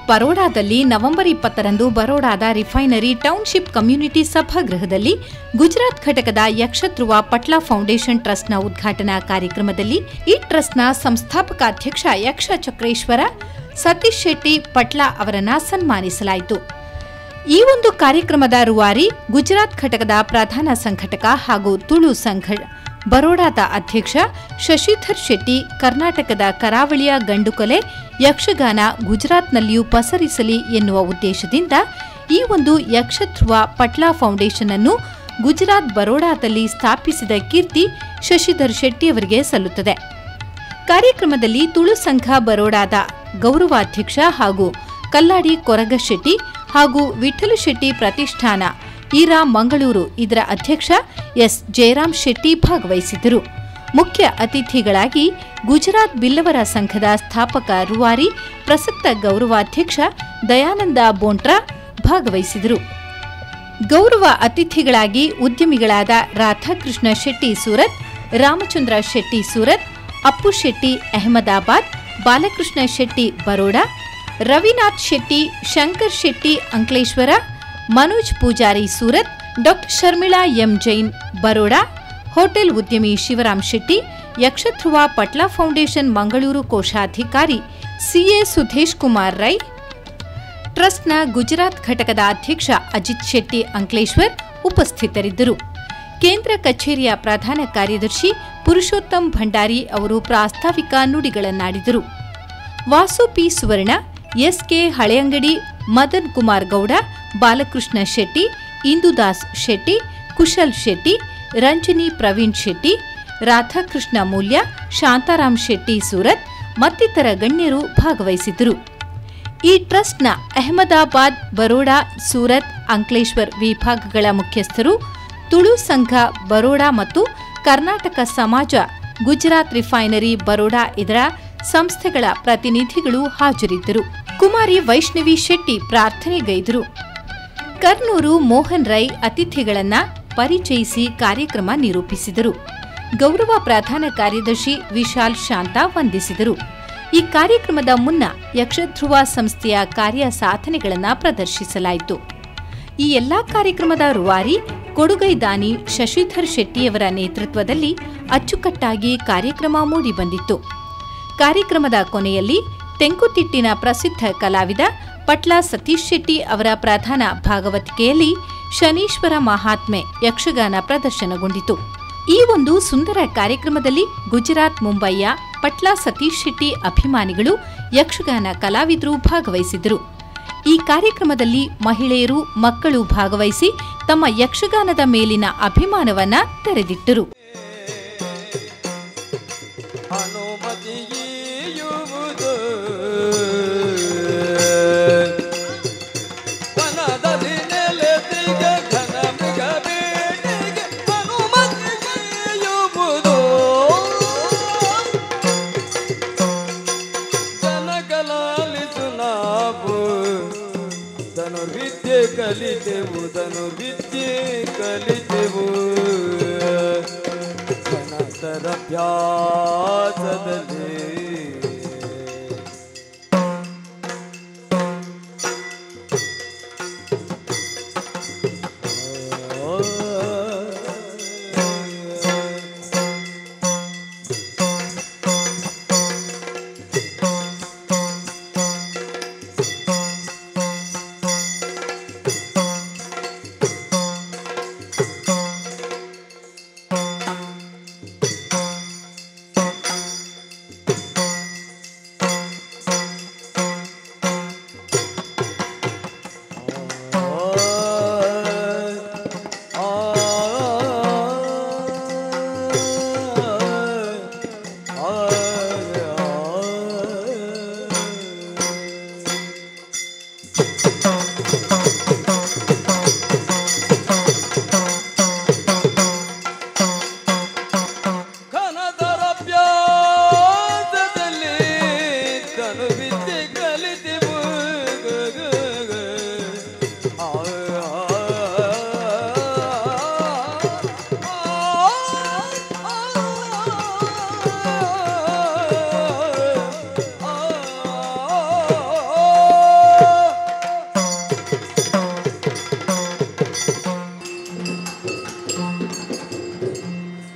ಬರೋಡಾದಲ್ಲಿ ನವೆಂಬರ್ 20ರಂದು ಬರೋಡಾದ refinery township community ಸಭಾಗೃಹದಲ್ಲಿ Gujarat ಘಟಕದ Yakshadhruva Patla foundation ಟ್ರಸ್ಟ್ನ ಉದ್ಘಾಟನಾ ಕಾರ್ಯಕ್ರಮದಲ್ಲಿ ಈ ಟ್ರಸ್ಟ್ನ ಸಂಸ್ಥಾಪಕಾಧ್ಯಕ್ಷ ಯಕ್ಷ ಚಕ್ರೇಶ್ವರ ಸತೀಶ್ ಶೆಟ್ಟಿ ಪಟ್ಲಾ ಅವರನ್ನ ಸನ್ಮಾನಿಸಲಾಯಿತು. ಈ ಒಂದು ಕಾರ್ಯಕ್ರಮದ ರೂವಾರಿ ಗುಜರಾತ್ ಘಟಕದ ಪ್ರಧಾನ ಸಂಘಟಕ ಹಾಗೂ ತುಳು ಸಂಘ ಬರೋಡಾದ ಅಧ್ಯಕ್ಷ ಶಶಿಧರ್ ಶೆಟ್ಟಿ ಕರ್ನಾಟಕದ ಕರಾವಳಿಯ ಗಂಡುಕಲೆ ಯಕ್ಷಗಾನ ಗುಜರಾತ್ನಲ್ಲಿಯೂ ಪಸರಿಸಲಿ ಎನ್ನುವ ಉದ್ದೇಶದಿಂದ ಈ ಒಂದು ಯಕ್ಷಧ್ರುವ ಪಟ್ಲಾ ಫೌಂಡೇಶನ್ ಅನ್ನು ಗುಜರಾತ್ ಬರೋಡಾದಲ್ಲಿ ಸ್ಥಾಪಿಸಿದ ಕೀರ್ತಿ ಶಶಿಧರ್ ಶೆಟ್ಟಿಯವರಿಗೆ ಸಲ್ಲುತ್ತದೆ. ಕಾರ್ಯಕ್ರಮದಲ್ಲಿ ತುಳು ಸಂಘ ಬರೋಡಾದ ಗೌರವಾಧ್ಯಕ್ಷ ಹಾಗೂ ಕಲ್ಲಾಡಿ ಕೊರಗ ಶೆಟ್ಟಿ ಹಾಗೂ ವಿಠಲ ಶೆಟ್ಟಿ ಪ್ರತಿಷ್ಠಾನ ಈರಾ ಮಂಗಳೂರು ಇದರ ಅಧ್ಯಕ್ಷ ಎಸ್ ಜಯರಾಮ್ ಶೆಟ್ಟಿ ಭಾಗವಹಿಸಿದ್ದರು. ಮುಖ್ಯ ಅತಿಥಿಗಳಾಗಿ ಗುಜರಾತ್ ಬಿಲ್ಲವರ ಸಂಘದ ಸ್ಥಾಪಕ ರೂವಾರಿ ಪ್ರಸಕ್ತ ಗೌರವಾಧ್ಯಕ್ಷ ದಯಾನಂದ ಬೋಂಟ್ರಾ ಭಾಗವಹಿಸಿದರು. ಗೌರವ ಅತಿಥಿಗಳಾಗಿ ಉದ್ಯಮಿಗಳಾದ Radhakrishna Shetty Surat, Ramachandra Shetty Surat, Appu Shetty Ahmedabad, Balakrishna Shetty Baroda, Ravinath Shetty, Shankar Shetty Ankleshwar, Manoj Poojari Surat, doctor Sharmila M Jain Baroda, hotel ಉದ್ಯಮಿ ಶಿವರಾಮ್ ಶೆಟ್ಟಿ, ಯಕ್ಷಧ್ರುವ ಪಟ್ಲಾ ಫೌಂಡೇಶನ್ ಮಂಗಳೂರು ಕೋಶಾಧಿಕಾರಿ ಸಿಎ ಸುಧೇಶ್ ಕುಮಾರ್ ರೈ, ಟ್ರಸ್ಟ್ನ ಗುಜರಾತ್ ಘಟಕದ ಅಧ್ಯಕ್ಷ ಅಜಿತ್ ಶೆಟ್ಟಿ ಅಂಕ್ಲೇಶ್ವರ್ ಉಪಸ್ಥಿತರಿದ್ದರು. ಕೇಂದ್ರ ಕಚೇರಿಯ ಪ್ರಧಾನ ಕಾರ್ಯದರ್ಶಿ ಪುರುಷೋತ್ತಮ್ ಭಂಡಾರಿ ಅವರು ಪ್ರಾಸ್ತಾವಿಕ ನುಡಿಗಳನ್ನಾಡಿದರು. Vasu P Suvarna, SK Haleyangadi, Madan Kumar Gowda, Balakrishna Shetty, Indudas Shetty, Kushal Shetty, Ranjani Praveen Shetty, Radhakrishna Moolya, Shantaram Shetty Surat ಮತ್ತಿತರ ಗಣ್ಯರು ಭಾಗವಹಿಸಿದ್ದರು. ಈ ಟ್ರಸ್ಟ್ನ ಅಹಮದಾಬಾದ್, ಬರೋಡಾ, ಸೂರತ್, ಅಂಕ್ಲೇಶ್ವರ್ ವಿಭಾಗಗಳ ಮುಖ್ಯಸ್ಥರು, ತುಳು ಸಂಘ ಬರೋಡಾ ಮತ್ತು ಕರ್ನಾಟಕ ಸಮಾಜ ಗುಜರಾತ್ ರಿಫೈನರಿ ಬರೋಡಾ ಇದರ ಸಂಸ್ಥೆಗಳ ಪ್ರತಿನಿಧಿಗಳು ಹಾಜರಿದ್ದರು. ಕುಮಾರಿ ವೈಷ್ಣವಿ ಶೆಟ್ಟಿ ಪ್ರಾರ್ಥನೆಗೈದರು. ಕರ್ನೂರು ಮೋಹನ್ ರೈ ಅತಿಥಿಗಳನ್ನ ಪರಿಚಯಿಸಿ ಕಾರ್ಯಕ್ರಮ ನಿರೂಪಿಸಿದರು. ಗೌರವ ಪ್ರಧಾನ ಕಾರ್ಯದರ್ಶಿ ವಿಶಾಲ್ ಶಾಂತಾ ವಂದಿಸಿದರು. ಈ ಕಾರ್ಯಕ್ರಮದ ಮುನ್ನ ಯಕ್ಷಧ್ರುವ ಸಂಸ್ಥೆಯ ಕಾರ್ಯ ಸಾಧನೆಗಳನ್ನು ಪ್ರದರ್ಶಿಸಲಾಯಿತು. ಈ ಎಲ್ಲಾ ಕಾರ್ಯಕ್ರಮದ ರೂವಾರಿ ಕೊಡುಗೈ ದಾನಿ ಶಶಿಧರ್ ಶೆಟ್ಟಿಯವರ ನೇತೃತ್ವದಲ್ಲಿ ಅಚ್ಚುಕಟ್ಟಾಗಿ ಕಾರ್ಯಕ್ರಮ ಮೂಡಿಬಂದಿತ್ತು. ಕಾರ್ಯಕ್ರಮದ ಕೊನೆಯಲ್ಲಿ ತೆಂಕುತಿಟ್ಟಿನ ಪ್ರಸಿದ್ಧ ಕಲಾವಿದ ಪಟ್ಲಾ ಸತೀಶ್ ಶೆಟ್ಟಿ ಅವರ ಪ್ರಧಾನ ಭಾಗವತಿಕೆಯಲ್ಲಿ ಶನೀಶ್ವರ ಮಹಾತ್ಮೆ ಯಕ್ಷಗಾನ ಪ್ರದರ್ಶನಗೊಂಡಿತು. ಈ ಒಂದು ಸುಂದರ ಕಾರ್ಯಕ್ರಮದಲ್ಲಿ ಗುಜರಾತ್ ಮುಂಬೈಯ ಪಟ್ಲಾ ಸತೀಶ್ ಶೆಟ್ಟಿ ಅಭಿಮಾನಿಗಳು, ಯಕ್ಷಗಾನ ಕಲಾವಿದರು ಭಾಗವಹಿಸಿದರು. ಈ ಕಾರ್ಯಕ್ರಮದಲ್ಲಿ ಮಹಿಳೆಯರು, ಮಕ್ಕಳು ಭಾಗವಹಿಸಿ ತಮ್ಮ ಯಕ್ಷಗಾನದ ಮೇಲಿನ ಅಭಿಮಾನವನ್ನ ತೆರೆದಿಟ್ಟರು. ಕಲಿತೆವು ಧನುರ್ವಿದ್ಯೆ ಕಲಿತೆವು ಧನತರಭ್ಯಾಸದಲ್ಲಿ.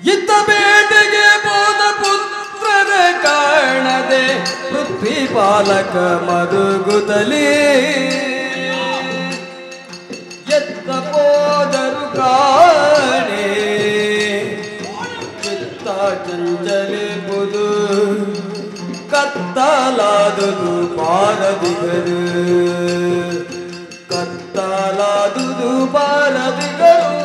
ಇತ್ತ ಬೇಟೆಗೆ ಹೋದ ಪುತ್ರರ ಕಾಣದೆ ಪೃಥ್ವಿ ಪಾಲಕ ಮರುಗುತ್ತಲೇ ಎತ್ತ ಹೋದರು ಕಾಣೆ ಚಿತ್ತ ಚಂಚಲಿಬುದು ಕತ್ತಲಾದುದು ಪಾರದಿಗರು ಕತ್ತಲಾದುದು ಪಾರದಿಗರು.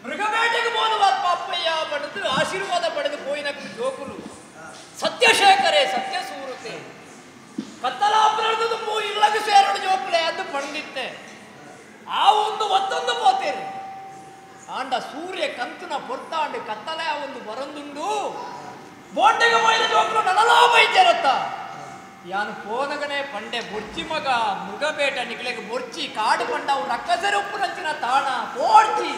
ಮೃಗಬೇಟೆಗೆ ಹೋದವ ಪಾಪಯ್ಯ ಪಡೆದು ಆಶೀರ್ವಾದ ಪಡೆದು ಪೋಯಿನ ಜೋಕುಲು ಸತ್ಯಶೇಖರೇ ಸತ್ಯ ಸೂರುತೆ ಕತ್ತಲಾಪುರದ ಇಲ್ಲಗ ಸೇರಡು ಜೋಕುಲೆ ಅದು ಪಂಡಿತ್ತೆ ಆ ಒಂದು ಒತ್ತೊಂದು ಪೋತೇರಿ ಆಂಡ ಸೂರ್ಯ ಕಂತುನ ಪೊರ್ತಾಂಡು ಕತ್ತಲೆ ಒಂದು ಬರಂದುಂಡು ಬೋಂಡೆಗೆ ಹೋಯಿನ ಜೋಕುಲು ನನಲಾ ಬೈಜರತ್ತ ಯಾನು ಪೋನಗನೆ ಪಂಡೆ ಬೊರ್ಚಿ ಮಗ ಮೃಗಬೇಟ ನಿಕ್ಲೆಗೆ ಬೊರ್ಚಿ ಕಾಡು ಪಂಡ ಅವು ರಕ್ಕಸರು ಉಪ್ಪು ನಂಚಿನ ತಾಣ ಪೋಡ್ಚಿ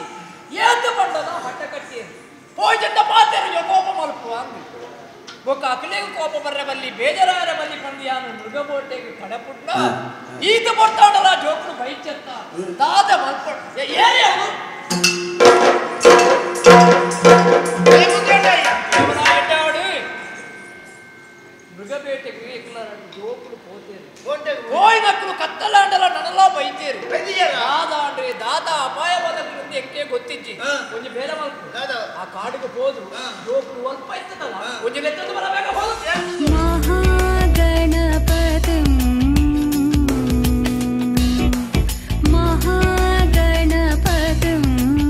ಏತು ಪಂಡದ ಹಟ್ಟ ಕಟ್ಟಿ ಪೋಯ್ಚಂಡ ಪಾತೇರು ಕೋಪ ಮಲ್ಪು ಅಂದು ಬೊಕ್ಕ ಅಕಲೆಗೆ ಕೋಪ ಬರ್ರೆ ಬಲ್ಲಿ ಬೇಜಾರ ಬಲ್ಲಿ ಪಂದು ಯಾನು ಮೃಗಬೋಟೆಗೆ ಕಡಪುಟ್ಟ ಈತ ಬೊರ್ತಾಡಲ್ಲ ಜೋಕುಲು ಬೈಚತ್ತ ದಾದ ಮಲ್ಪ ಏರಿ ಅವನು ಮೃಗಬೇಟೆಗೆ ಜೋಕುಲು ಪೋತೇರು ಹೋಯ್ನಕ್ಕಲು ಕತ್ತಲಾಂಡಲ ನನಲ ಬೈತೇರು ದಾದಾಂಡ್ರಿ ದಾದ ಅಪಾಯವಾದ ಎಕ್ಕೆ ಗೊತ್ತಿಜ್ಜಿ ಒಂಜಿ ಬೇರೆ ಮಲ್ಪು ಆ ಕಾಡಿಗೆ ಹೋದ್ರು ಜೋಕುಲು ಅಲ್ಪ ಇತ್ತದಲ್ಲ ಒಂಜಿ ಲೆಕ್ಕದ ಬರಬೇಕ ಹೋದ್ರು. ಮಹಾಗಣಪತಿಂ ಮಹಾಗಣಪತಿಂ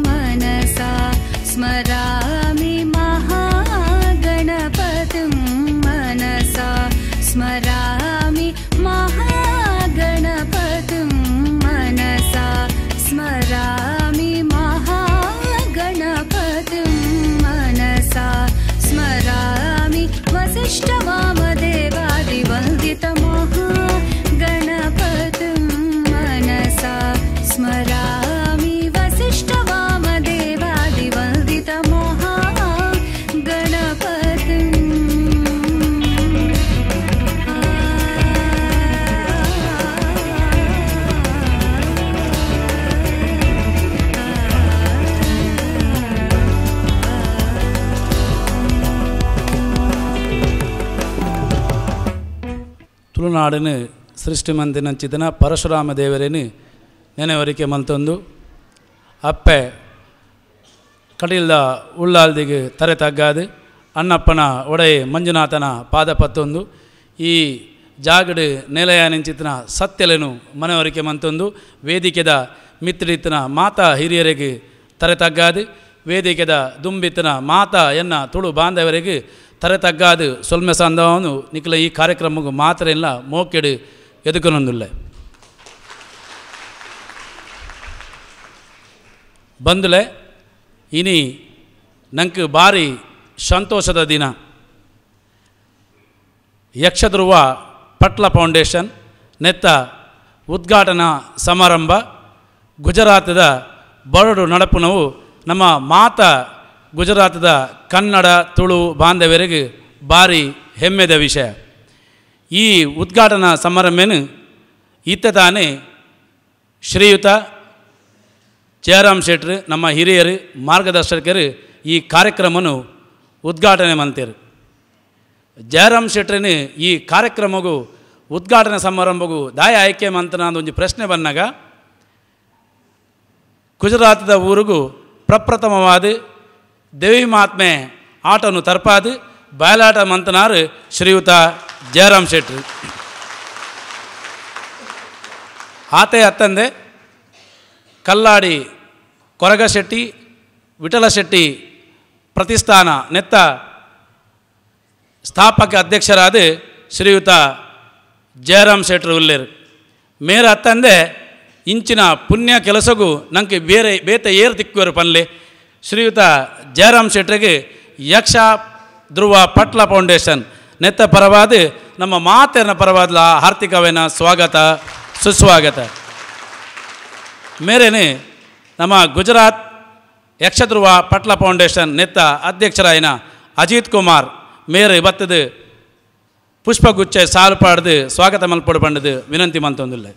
ಮನಸಾ ಸ್ಮರಾಮಿ ಮಹಾಗಣಪತಿಂ ಮನಸಾ ಸ್ಮರಾಮಿ ಮಹಾಗಣಪತಿಂ ಮನಸಾ ಸ್ಮರಾಮಿ ಮಹಾಗಣಪತಿಂ ಮನಸಾ ಸ್ಮರಾಮಿ ವಸಿಷ್ಠ ವಾಮದೇವಾದಿವಂದಿತ ಮಹಾಗಣಪತಿಂ ಮನಸಾ ಸ್ಮರಾಮಿ ವಸಿಷ್ಠ ವಾಮದೇವಾದಿವಂದಿತ ಮಹಾಗಣಪತಿಂ. ತುಳುನಾಡಿನ ಸೃಷ್ಟಿ ಮಂದಿನಂಚಿದನ ಪರಶುರಾಮ ದೇವರೇನು ನೆನೆವರಿಕೆ ಮಂತೊಂದು ಅಪ್ಪೆ ಕಟೀಲ್ದ ಉಳ್ಳಾಲ್ದಿಗೆ ತರೆ ತಗ್ಗಾದು ಅಣ್ಣಪ್ಪನ ಒಡೆಯ ಮಂಜುನಾಥನ ಪಾದ ಪತ್ತೊಂದು ಈ ಜಾಗಡು ನೆಲೆಯ ನೆಂಚಿತನ ಸತ್ಯಲೆನು ಮನವರಿಕೆ ಮಂತೊಂದು ವೇದಿಕೆದ ಮಿತ್ರಡಿತನ ಮಾತಾ ಹಿರಿಯರಿಗೆ ತರೆ ತಗ್ಗಾದು ವೇದಿಕೆದ ದುಂಬಿತನ ಮಾತಾ ಎನ್ನ ತುಳು ಬಾಂಧವರಿಗೆ ತರೆ ತಗ್ಗಾದು ಸೊಲ್ಮೆ ಸಂದವನು ನಿಖಲ ಈ ಕಾರ್ಯಕ್ರಮಕ್ಕೂ ಮಾತ್ರ ಇಲ್ಲ ಮೋಕೆಡು ಎದುಕನೊಂದುಲ್ಲ. ಬಂದುಲೆ ಇನಿ ನಂಗೆ ಭಾರಿ ಸಂತೋಷದ ದಿನ. ಯಕ್ಷಧ್ರುವ ಪಟ್ಲ ಫೌಂಡೇಶನ್ ನೆತ್ತ ಉದ್ಘಾಟನಾ ಸಮಾರಂಭ ಗುಜರಾತದ ಬರಡು ನಡಪುನವು ನಮ್ಮ ಮಾತಾ ಗುಜರಾತದ ಕನ್ನಡ ತುಳು ಬಾಂಧವ್ಯರಿಗೆ ಭಾರಿ ಹೆಮ್ಮೆದ ವಿಷಯ. ಈ ಉದ್ಘಾಟನಾ ಸಮಾರಂಭೇನು ಇತ್ತ ತಾನೇ ಶ್ರೀಯುತ ಜಯರಾಮ್ ಶೆಟ್ರು ನಮ್ಮ ಹಿರಿಯರು ಮಾರ್ಗದರ್ಶಕರು ಈ ಕಾರ್ಯಕ್ರಮವನ್ನು ಉದ್ಘಾಟನೆ ಮಾಡ್ತಾರೆ. ಜಯರಾಮ್ ಶೆಟ್ರನೇ ಈ ಕಾರ್ಯಕ್ರಮಗೂ ಉದ್ಘಾಟನಾ ಸಮಾರಂಭಗೂ ದಾಯ ಆಯ್ಕೆ ಮಂತನ ಒಂಜಿ ಪ್ರಶ್ನೆ ಬಂದಾಗ ಗುಜರಾತದ ಊರಿಗೂ ಪ್ರಪ್ರಥಮವಾದ ದೇವಿ ಮಹಾತ್ಮೆ ಆಟವನ್ನು ತರ್ಪಾದು ಬಯಲಾಟ ಮಂತನಾರು ಶ್ರೀಯುತ ಜಯರಾಮ್ ಶೆಟ್ರು. ಆತೆ ಅತ್ತಂದೆ ಕಲ್ಲಾಡಿ ಕೊರಗಶೆಟ್ಟಿ ವಿಠಲ ಶೆಟ್ಟಿ ಪ್ರತಿಷ್ಠಾನ ನೆತ್ತ ಸ್ಥಾಪಕ ಅಧ್ಯಕ್ಷರಾದ ಶ್ರೀಯುತ ಜಯರಾಮ್ ಶೆಟ್ರು ಉಲ್ಲೇರು. ಮೇರ ಅತ್ತಂದೆ ಇಂಚಿನ ಪುಣ್ಯ ಕೆಲಸಗೂ ನಂಗೆ ಬೇರೆ ಬೇತೆ ಏರು ತಿಕ್ಕುವರು ಪನ್ಲೆ ಶ್ರೀಯುತ ಜಯರಾಮ್ ಶೆಟ್ರಿಗೆ ಯಕ್ಷ ಧ್ರುವ ಪಟ್ಲ ಫೌಂಡೇಶನ್ ನೆತ್ತ ಪರವಾದ ನಮ್ಮ ಮಾತೆನ ಪರವಾದ ಹಾರ್ದಿಕವೇನ ಸ್ವಾಗತ ಸುಸ್ವಾಗತ. ಮೇರೇನೆ ನಮ್ಮ ಗುಜರಾತ್ ಯಕ್ಷಧ್ರುವ ಪಟ್ಲ ಫೌಂಡೇಶನ್ ನೆತ್ತ ಅಧ್ಯಕ್ಷರಾಯಿನ ಅಜಿತ್ ಕುಮಾರ್ ಮೇರೆ ಬತ್ತದು ಪುಷ್ಪಗುಚ್ಛ ಸಾಲು ಪಾಡ್ದು ಸ್ವಾಗತ ಮಲ್ಪೊಡು ಪಂಡದು ವಿನಂತಿ ಮಂತೊಂದುಲ್ಲೆ.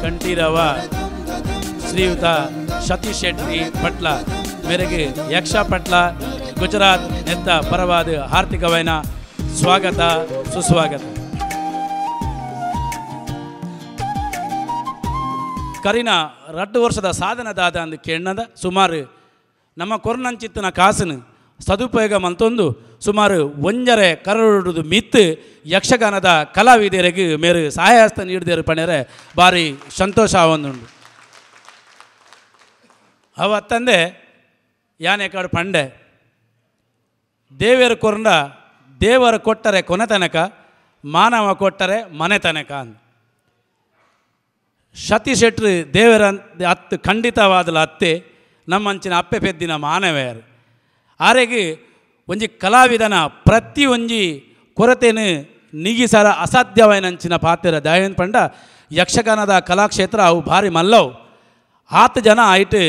ಕಂಠೀರವ ಶ್ರೀಯುತ ಸತೀಶ್ ಶೆಟ್ಟಿ ಪಟ್ಲ ಮೇರೆಗೆ ಯಕ್ಷ ಪಟ್ಲ ಗುಜರಾತ್ ನೆತ್ತ ಪರವಾದ ಹಾರ್ದಿಕವೈನ ಸ್ವಾಗತ ಸುಸ್ವಾಗತ. ಕರಿನ 2 ವರ್ಷದ ಸಾಧನದಾದ ಅಂದು ಕೇಣ್ಣದ ಸುಮಾರು ನಮ್ಮ ಕೊರ್ನಂಚಿತ್ತಿನ ಕಾಸನು ಸದುಪಯೋಗ ಮಂತೊಂದು ಸುಮಾರು 1.5 ಕರೋಡು ಮಿತ್ತು ಯಕ್ಷಗಾನದ ಕಲಾವಿದರಿಗೆ ಮೇರು ಸಹಾಯಹಸ್ತ ನೀಡಿದರು ಪಣೆರೆ ಭಾರಿ ಸಂತೋಷ ಒಂದುಂಡು. ಅವತ್ತಂದೆ ಯಾನೆ ಕಾಡು ಪಂಡೆ ದೇವರು ಕೊರಂಡ ದೇವರು ಕೊಟ್ಟರೆ ಕೊನೆ ತನಕ, ಮಾನವ ಕೊಟ್ಟರೆ ಮನೆ ತನಕ ಅಂದ. ಸತೀಶ್ ಶೆಟ್ರು ದೇವರ ಅತ್ತು ಖಂಡಿತವಾದಲ ಅತ್ತೆ ನಮ್ಮಂಚಿನ ಅಪ್ಪೆ ಪೆದ್ದಿನ ಮಾನವೆಯರು. ಆರೆಗೆ ಒಂಜಿ ಕಲಾವಿದನ ಪ್ರತಿ ಒಂಜಿ ಕೊರತೆನು ನಿಗಿಸರ ಅಸಾಧ್ಯವಾಯಿನಂಚಿನ ಪಾತ್ರ ದಯನ್ ಪಂಡ ಯಕ್ಷಗಾನದ ಕಲಾಕ್ಷೇತ್ರ ಅವು ಭಾರಿ ಮಲ್ಲವು. ಆತ ಜನ ಆಯ್ತು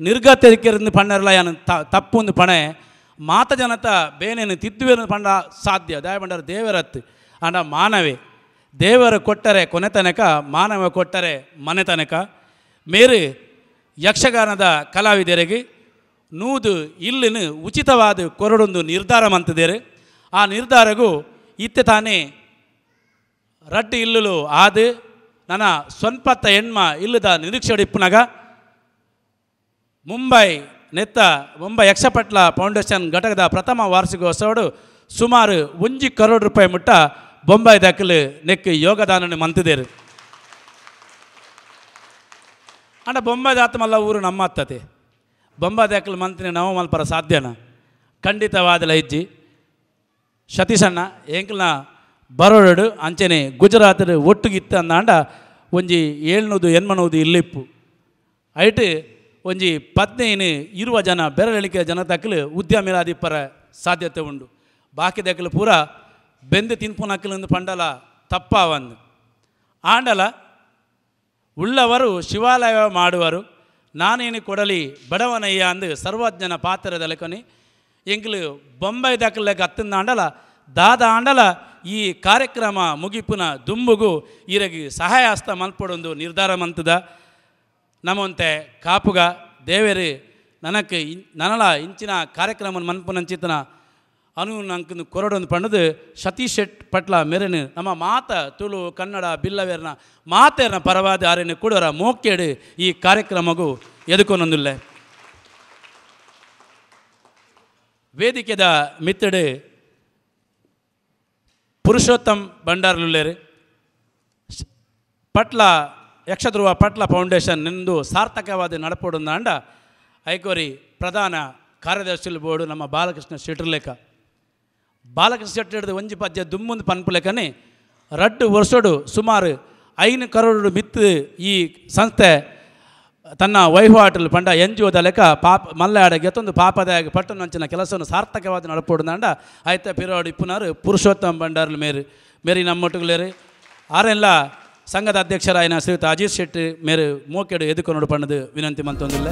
ನಿರ್ಗತಿಕರಿಂದ ಪಣ್ಣರಲ್ಲ ಯಾನು ತಪ್ಪೊಂದು ಪಣೆ ಮಾತ ಜನತ ಬೇನೇನು ತಿದ್ದುವೇನು ಪಂಡ ಸಾಧ್ಯ ದಯಪಂಡರ ದೇವರತ್ತು ಅಂಡ ಮಾನವೇ ದೇವರು ಕೊಟ್ಟರೆ ಕೊನೆ ತನಕ, ಮಾನವ ಕೊಟ್ಟರೆ ಮನೆ ತನಕ. ಮೇರು ಯಕ್ಷಗಾನದ ಕಲಾವಿದರಿಗೆ ನೂದು ಇಲ್ಲಿನ ಉಚಿತವಾದ ಕೊರಡೊಂದು ನಿರ್ಧಾರ ಮಂತಿದ್ದೇರೆ. ಆ ನಿರ್ಧಾರಗೂ ಇತ್ತೆ ತಾನೇ ರಡ್ಡು ಇಲ್ಲಲು ಆದು ನನ್ನ ಸ್ವಂಪತ್ತ ಎಣ್ಮ ಇಲ್ಲದ ನಿರೀಕ್ಷೆಡಿಪ್ಪುನಗ ಮುಂಬೈ ನೆತ್ತ ಮುಂಬೈ ಯಕ್ಷಪಟ್ಲ ಫೌಂಡೇಶನ್ ಘಟಕದ ಪ್ರಥಮ ವಾರ್ಷಿಕೋತ್ಸವಡು ಸುಮಾರು 1 ಕರೋಡ್ ರೂಪಾಯಿ ಮುಟ್ಟ ಬೊಂಬೈ ದಾಖಲು ನೆಕ್ ಯೋಗದಾನ ಮಂತಿದ್ದೇರು. ಅಂಡ ಬೊಂಬೈ ದಾತಮಲ್ಲ ಊರು ನಮ್ಮ ಅತ್ತತೆ ಬೊಂಬೈ ದಾಖಲು ಮಂತ್ರಿ ನಾವು ಮಲ್ಪರ ಸಾಧ್ಯನ ಖಂಡಿತವಾದಲ ಇಜ್ಜಿ. ಸತೀಶಣ್ಣ ಎಂಕ್ಲನ ಬರೋಡು ಅಂಚನೆ ಗುಜರಾತದ ಒಟ್ಟುಗಿತ್ತ ಅಂದಾಂಡ ಒಂಜಿ 700 800 ಇಲ್ಲಿಪ್ಪು ಐಟ್ ಒಂಜಿ 15 20 ಜನ ಬೆರಳಿಕೆ ಜನ ತಕ್ಕಲು ಉದ್ಯಮಿರಾದಿಪ್ಪರ ಸಾಧ್ಯತೆ ಉಂಡು. ಬಾಕಿ ದಕ್ಕಲು ಪೂರ ಬೆಂದು ತಿನ್ಪುನಕ್ಕಲು ಪಂಡಲ ತಪ್ಪಾವಂದು. ಆಂಡಲ ಉಳ್ಳವರು ಶಿವಾಲಯ ಮಾಡುವರು ನಾನೇನು ಕೊಡಲಿ ಬಡವನಯ್ಯ ಅಂದು ಸರ್ವಜ್ಞನ ಪಾತ್ರದಲಕನಿ ಎಂಕ್ಲು ಬೊಂಬೈ ದಾಖಲೆಗೆ ಅತ್ತಂದಾಂಡಲ ದಾದ ಆಂಡಲ ಈ ಕಾರ್ಯಕ್ರಮ ಮುಗಿಪುನ ದುಂಬುಗು ಈರಗಿ ಸಹಾಯಹಸ್ತ ಮಲ್ಪಡೊಂದು ನಿರ್ಧಾರ ಮಂತದ. ನಮ್ಮಂತೆ ಕಾಪುಗ ದೇವೇರಿ ನನಕ್ಕೆ ನನಲ ಇಂಚಿನ ಕಾರ್ಯಕ್ರಮ ಮನ್ಪುನಂಚಿತನ ಅನು ನಂಗೆ ಕೊರಡೊಂದು ಪಂಡದು ಸತೀಶ್ ಶೆಟ್ ಪಟ್ಲ ಮೇರೆನು ನಮ್ಮ ಮಾತ ತುಳು ಕನ್ನಡ ಬಿಲ್ಲವೇರ್ನ ಮಾತೇರ್ನ ಪರವಾದ ಆರೇನು ಕೂಡರ ಮೋಕೇಡು ಈ ಕಾರ್ಯಕ್ರಮಗೂ ಎದುಕೊನೊಂದುಲ್ಲೆ. ವೇದಿಕೆದ ಮಿತ್ತಡು ಪುರುಷೋತ್ತಮ್ ಭಂಡಾರ್ಲುಲ್ಲೇರು ಪಟ್ಲ ಯಕ್ಷಧ್ರುವ ಪಟ್ಲ ಫೌಂಡೇಶನ್ ನಿಂದು ಸಾರ್ಥಕವಾದ ನಡಪೊಡುಂದಾಂಡ ಐಕೋರಿ ಪ್ರಧಾನ ಕಾರ್ಯದರ್ಶಿ ಬೋರ್ಡು ನಮ್ಮ ಬಾಲಕೃಷ್ಣ ಶೆಟ್ಟರ್ಲೇಖ ಬಾಲಕೃಷ್ಣ ಶೆಟ್ಟಿ ಹಿಡಿದು ಒಂಜಿ ಪದ್ಯ ದುಮ್ಮುಂದು ಪನ್ಪುಲೆಕನೆ ರಡ್ಡು ವರ್ಷಡು ಸುಮಾರು 5 ಕರೋಡು ಮಿತ್ತು ಈ ಸಂಸ್ಥೆ ತನ್ನ ವಹಿವಾಟಲು ಪಂಡ ಎನ್ ಜಿ ಒದ ಲೆಕ್ಕ ಪಾಪ ಮಲ್ಲಾಡ ಗೆತ್ತೊಂದು ಪಾಪದಾಯ ಪಟ್ಟಣಂಚಿನ ಕೆಲಸವನ್ನು ಸಾರ್ಥಕವಾದ ನಡಪೊಡುಂದಾಂಡ ಆಯ್ತ ಪಿರೋಡು ಇಪ್ಪುನಾರು ಪುರುಷೋತ್ತಮ ಭಂಡಾರ್ಲು ಮೇರು ಮೇರಿ ನಮ್ಮೊಟ್ಟುಗುಲೇರು ಆರೆಲ್ಲ ಸಂಘದ ಅಧ್ಯಕ್ಷರಾಯನ ಶ್ರೀಯುತ ಅಜಿತ್ ಶೆಟ್ಟಿ ಮೇರು ಮೋಕೆಡು ಎದುಕೊನೋಡು ಪಣ್ಣದು ವಿನಂತಿ ಮಂತೊಂದಿಲ್ಲ.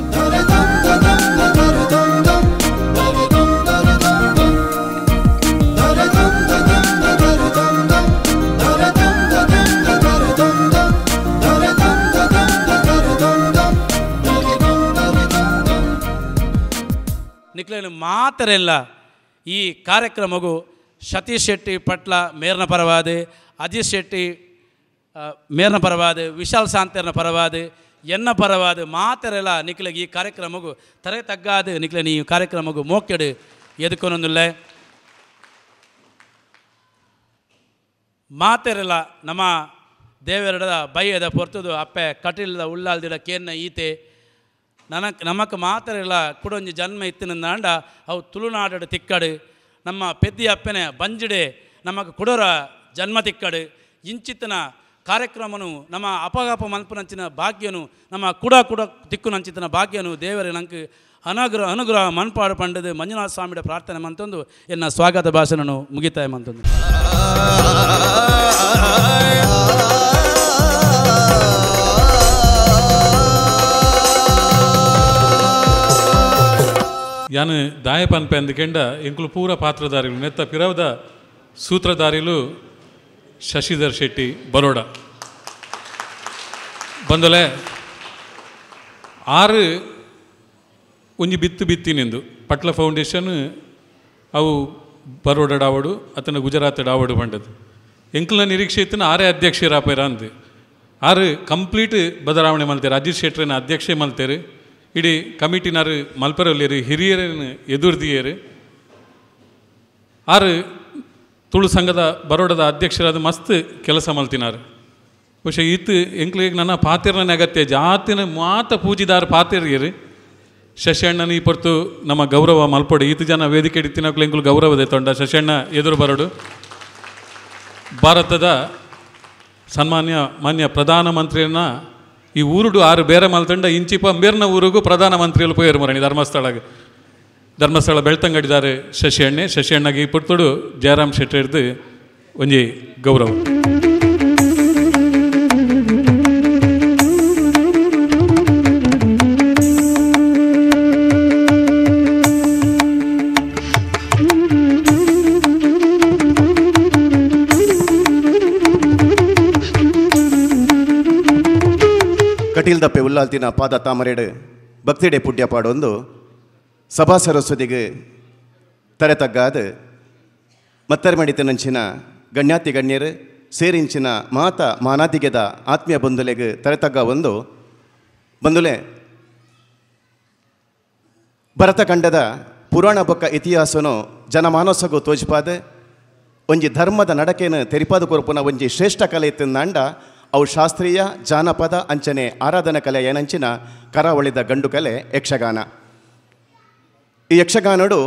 ನಿಕ್ಲೇನು ಮಾತರೆಲ್ಲ ಈ ಕಾರ್ಯಕ್ರಮಗೂ ಸತೀಶ್ ಶೆಟ್ಟಿ ಪಟ್ಲ ಮೇರ್ನ ಪರವಾದ, ಅಜಿತ್ ಶೆಟ್ಟಿ ಮೇರ್ನ ಪರವಾದ, ವಿಶಾಲ್ ಸಾಂತರ್ನ ಪರವಾದ, ಎನ್ನ ಪರವಾದ ಮಾತರೆಲ್ಲ ನಿಕ್ಲೆಗೆ ಈ ಕಾರ್ಯಕ್ರಮಗೂ ತರೆ ತಗ್ಗಾದ ನಿಕ್ಲೆ ಈ ಕಾರ್ಯಕ್ರಮಗೂ ಮೋಕೆಡು ಎದುಕೊನೊಂದಿಲ್ಲ. ಮಾತೆರೆಲ್ಲ ನಮ್ಮ ದೇವರಡ ಬೈಯದ ಪೊರ್ತದು ಅಪ್ಪೆ ಕಟಿಲ್ದ ಉಳ್ಳಾಲ್ದಿಡ ಕೇನ್ನ ಈತೆ ನನಕ್ಕೆ ನಮಕ್ ಮಾತರೆಲ್ಲ ಕುಡೊಂಜಿ ಜನ್ಮ ಇತ್ತಿನಂದಾಂಡ ಅವು ತುಳುನಾಡು ತಿಕ್ಕಡು ನಮ್ಮ ಪೆದ್ದಿ ಅಪ್ಪನೆ ಬಂಜಿಡೆ ನಮಕ್ ಕುಡೋರ ಜನ್ಮ ತಿಕ್ಕಡು ಇಂಚಿತನ ಕಾರ್ಯಕ್ರಮನು ನಮ್ಮ ಅಪಗಾಪ ಮನ್ಪುನಂಚಿನ ಭಾಗ್ಯನು ನಮ್ಮ ಕುಡ ಕುಡ ತಿಕ್ಕುನಂಚಿತನ ಭಾಗ್ಯನು ದೇವರೇ ನಂಗೆ ಅನುಗ್ರಹ ಅನುಗ್ರಹ ಮನ್ಪಾಡು ಪಂಡದು ಮಂಜುನಾಥ ಸ್ವಾಮಿಯ ಪ್ರಾರ್ಥನೆ ಮಂತೊಂದು ಎನ್ನ ಸ್ವಾಗತ ಭಾಷಣನು ಮುಗಿತಾಯ ಮಂತೊಂದು. ಯಾನು ದಾಯ ಪನ್ಪೆ ಅಂದಕೆಂಡ ಎಂಕುಲು ಪೂರ ಪಾತ್ರಧಾರಿಗಳು ನೆತ್ತ ಪಿರವದ ಸೂತ್ರಧಾರಿಲು ಶಶಿಧರ್ ಶೆಟ್ಟಿ ಬರೋಡ ಬಂದಲೆ ಆರು ಒಂಜಿ ಬಿತ್ತು ಬಿತ್ತಿನಿಂದು ಪಟ್ಲ ಫೌಂಡೇಶನ್ ಅವು ಬರೋಡ ಡಾವಡು ಅತನ ಗುಜರಾತ್ ಡಾವಡು ಬಂಡದು ಎಂಕುಲ್ನ ನಿರೀಕ್ಷೆ ಇತ್ತಿನ ಆರೇ ಅಧ್ಯಕ್ಷರಾಪೇರ ಅಂದು ಆರು ಕಂಪ್ಲೀಟ್ ಬದಲಾವಣೆ ಮಲ್ತೇರು ಅಜಿತ್ ಶೆಟ್ಟರನ್ನ ಅಧ್ಯಕ್ಷೆ ಮಲ್ತೇರು ಇಡೀ ಕಮಿಟಿನಾರು ಮಲ್ಪರಲ್ಲಿರು ಹಿರಿಯರನ್ನು ಎದುರ್ದಿಯರು ಆರು ತುಳು ಸಂಘದ ಬರೋಡದ ಅಧ್ಯಕ್ಷರಾದ ಮಸ್ತ್ ಕೆಲಸ ಮಲ್ತಿನಾರು. ಬಹುಶಃ ಈತು ಎಂಕ್ಲಿಗೆ ನನ್ನ ಪಾತಿರ್ನ ಅಗತ್ಯ ಜಾತಿನ ಮಾತ ಪೂಜಿದಾರ ಪಾತಿರ್ಯರು ಶಶಿಯಣ್ಣನ ಈ ಪೊರ್ತು ನಮ್ಮ ಗೌರವ ಮಲ್ಪೊಡು ಈತು ಜನ ವೇದಿಕೆ ಇತ್ತಿನಕ್ಲು ಎಂಕುಲು ಗೌರವದೆ ತೊಂಡ ಶಶಿಯಣ್ಣ ಎದುರು ಬರೋಡು. ಭಾರತದ ಸನ್ಮಾನ್ಯ ಮಾನ್ಯ ಪ್ರಧಾನಮಂತ್ರಿಯನ್ನ ಈ ಊರುಡು ಆರು ಬೇರೆ ಮಲ್ತಂಡ ಇಂಚಿಪ ಮೇರ್ನ ಊರಿಗೂ ಪ್ರಧಾನಮಂತ್ರಿಗಳು ಪೋಯರು ಮರಣಿ ಧರ್ಮಸ್ಥಳಗೆ ಧರ್ಮಸ್ಥಳ ಬೆಳ್ತಂಗಡಿದಾರೆ ಶಶಿಯಣ್ಣೆ ಶಶಿಯಣ್ಣಗೆ ಈ ಪುರ್ತುಡು ಜಯರಾಮ್ ಶೆಟ್ಟಿ ಹಿಡ್ದು ಒಂಜಿ ಗೌರವ. ಕಟೀಲ್ದಪ್ಪೆ ಉಲ್ಲಾಲ್ತಿನ ಪಾದ ತಾಮರೆಡು ಭಕ್ತಿಡೆ ಪುಡ್ಯ ಪಾಡೊಂದು ಸಭಾ ಸರಸ್ವತಿಗೆ ತರೆ ತಗ್ಗಾದ ಮತ್ತರ್ಮಡಿತನಂಚಿನ ಗಣ್ಯಾತಿ ಗಣ್ಯರು ಸೇರಿಂಚಿನ ಮಾತ ಮಾನಾತಿಗೆದ ಆತ್ಮೀಯ ಬಂಧುಲೆಗೆ ತರೆ ತಗ್ಗ ಒಂದು ಬಂಧುಲೆ ಭರತಖಂಡದ ಪುರಾಣ ಬೊಕ್ಕ ಇತಿಹಾಸನು ಜನಮಾನಸಗೂ ತೋಜ್ಪಾದ ಒಂಜಿ ಧರ್ಮದ ನಡಕೆಯನ್ನು ತೆರಿಪಾದ ಕೊರಪುನ ಒಂಜಿ ಶ್ರೇಷ್ಠ ಕಲೆ ಇತ್ತಿಂದಾಂಡ ಅವು ಶಾಸ್ತ್ರೀಯ ಜಾನಪದ ಅಂಚನೆ ಆರಾಧನಾ ಕಲೆ ಏನಂಚಿನ ಕರಾವಳಿದ ಗಂಡು ಕಲೆ ಯಕ್ಷಗಾನ. ಈ ಯಕ್ಷಗಾನಡು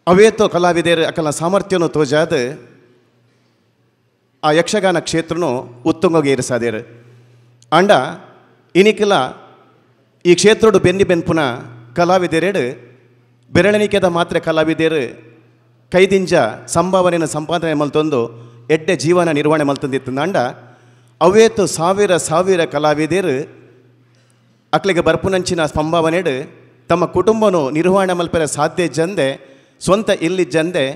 ಅವೇತೋ ಕಲಾವಿದರು ಅಕಲ ಸಾಮರ್ಥ್ಯನು ತೋಜಾದ ಆ ಯಕ್ಷಗಾನ ಕ್ಷೇತ್ರನು ಉತ್ತುಂಗಗೇರಿಸಾದೇರು. ಅಂಡ ಇನಿಕಲ ಈ ಕ್ಷೇತ್ರಡು ಬೆನ್ನಿ ಬೆನ್ಪುನ ಕಲಾವಿದರೆಡು ಬೆರಳಣಿಕೆದ ಮಾತ್ರ ಕಲಾವಿದರು ಕೈದಿಂಜ ಸಂಭಾವನೆಯನ್ನು ಸಂಪಾದನೆ ಮಲ್ತೊಂದು ಎಡ್ಡೆ ಜೀವನ ನಿರ್ವಹಣೆ ಮಲ್ತಂದಿತ್ತಂದಾಂಡ ಅವೇತು ಸಾವಿರ ಸಾವಿರ ಕಲಾವಿದರು ಅಕ್ಲಿಗೆ ಬರ್ಪುನಂಚಿನ ಸಂಭಾವನೆಡು ತಮ್ಮ ಕುಟುಂಬನು ನಿರ್ವಹಣೆ ಮಲ್ಪರೆ ಸಾಧ್ಯ ಜಂದೆ ಸ್ವಂತ ಇಲ್ಲಿ ಜಂದೆ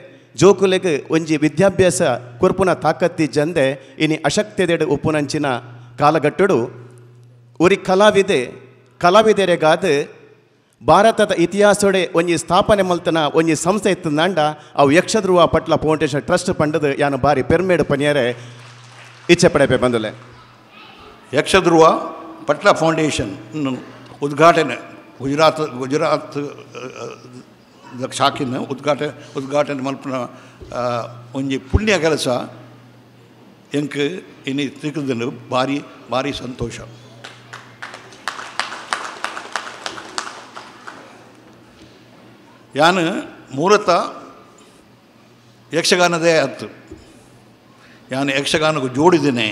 ಜೋಕುಲೆಗೆ ಒಂಜಿ ವಿದ್ಯಾಭ್ಯಾಸ ಕೊರ್ಪುನ ತಾಕತ್ತಿ ಜಂದೆ ಇನಿ ಅಶಕ್ತಿದೆಡು ಉಪ್ಪುನಂಚಿನ ಕಾಲಗಟ್ಟುಡು ಉರಿ ಕಲಾವಿದೆ ಕಲಾವಿದರೆಗಾದ ಭಾರತದ ಇತಿಹಾಸೋಡೆ ಒಂಜಿ ಸ್ಥಾಪನೆ ಮಲ್ತನ ಒಂಜಿ ಸಂಸ್ಥೆ ಇತ್ತಂದಾಂಡ ಅವು ಯಕ್ಷಧ್ರುವ ಪಟ್ಲ ಫೌಂಡೇಶನ್ ಟ್ರಸ್ಟ್ ಪಂಡದು ಯಾನು ಬಾರಿ ಪೆರ್ಮೇಡು ಪನಿಯರೆ ಇಚ್ಛೆ ಪಡೆಪೆ ಬಂದಲೆ. ಯಕ್ಷಧ್ರುವ ಪಟ್ಲ ಫೌಂಡೇಶನ್ ಉದ್ಘಾಟನೆ ಗುಜರಾತ್ ಗುಜರಾತ್ ಶಾಖಿನ ಉದ್ಘಾಟನೆ ಮಲ್ಪನ ಒಂಜಿ ಪುಣ್ಯ ಕೆಲಸ. ಎಂಕ್ ಇನಿ ತಿಕ್ಕುದುಂಡು. ಭಾರಿ ಭಾರಿ ಸಂತೋಷ. ಯಾನು ಮೂಲತಃ ಯಕ್ಷಗಾನದೇ ಆಯ್ತು. ಯಾನು ಯಕ್ಷಗಾನಕ್ಕೂ ಜೋಡಿದ್ದೇನೆ.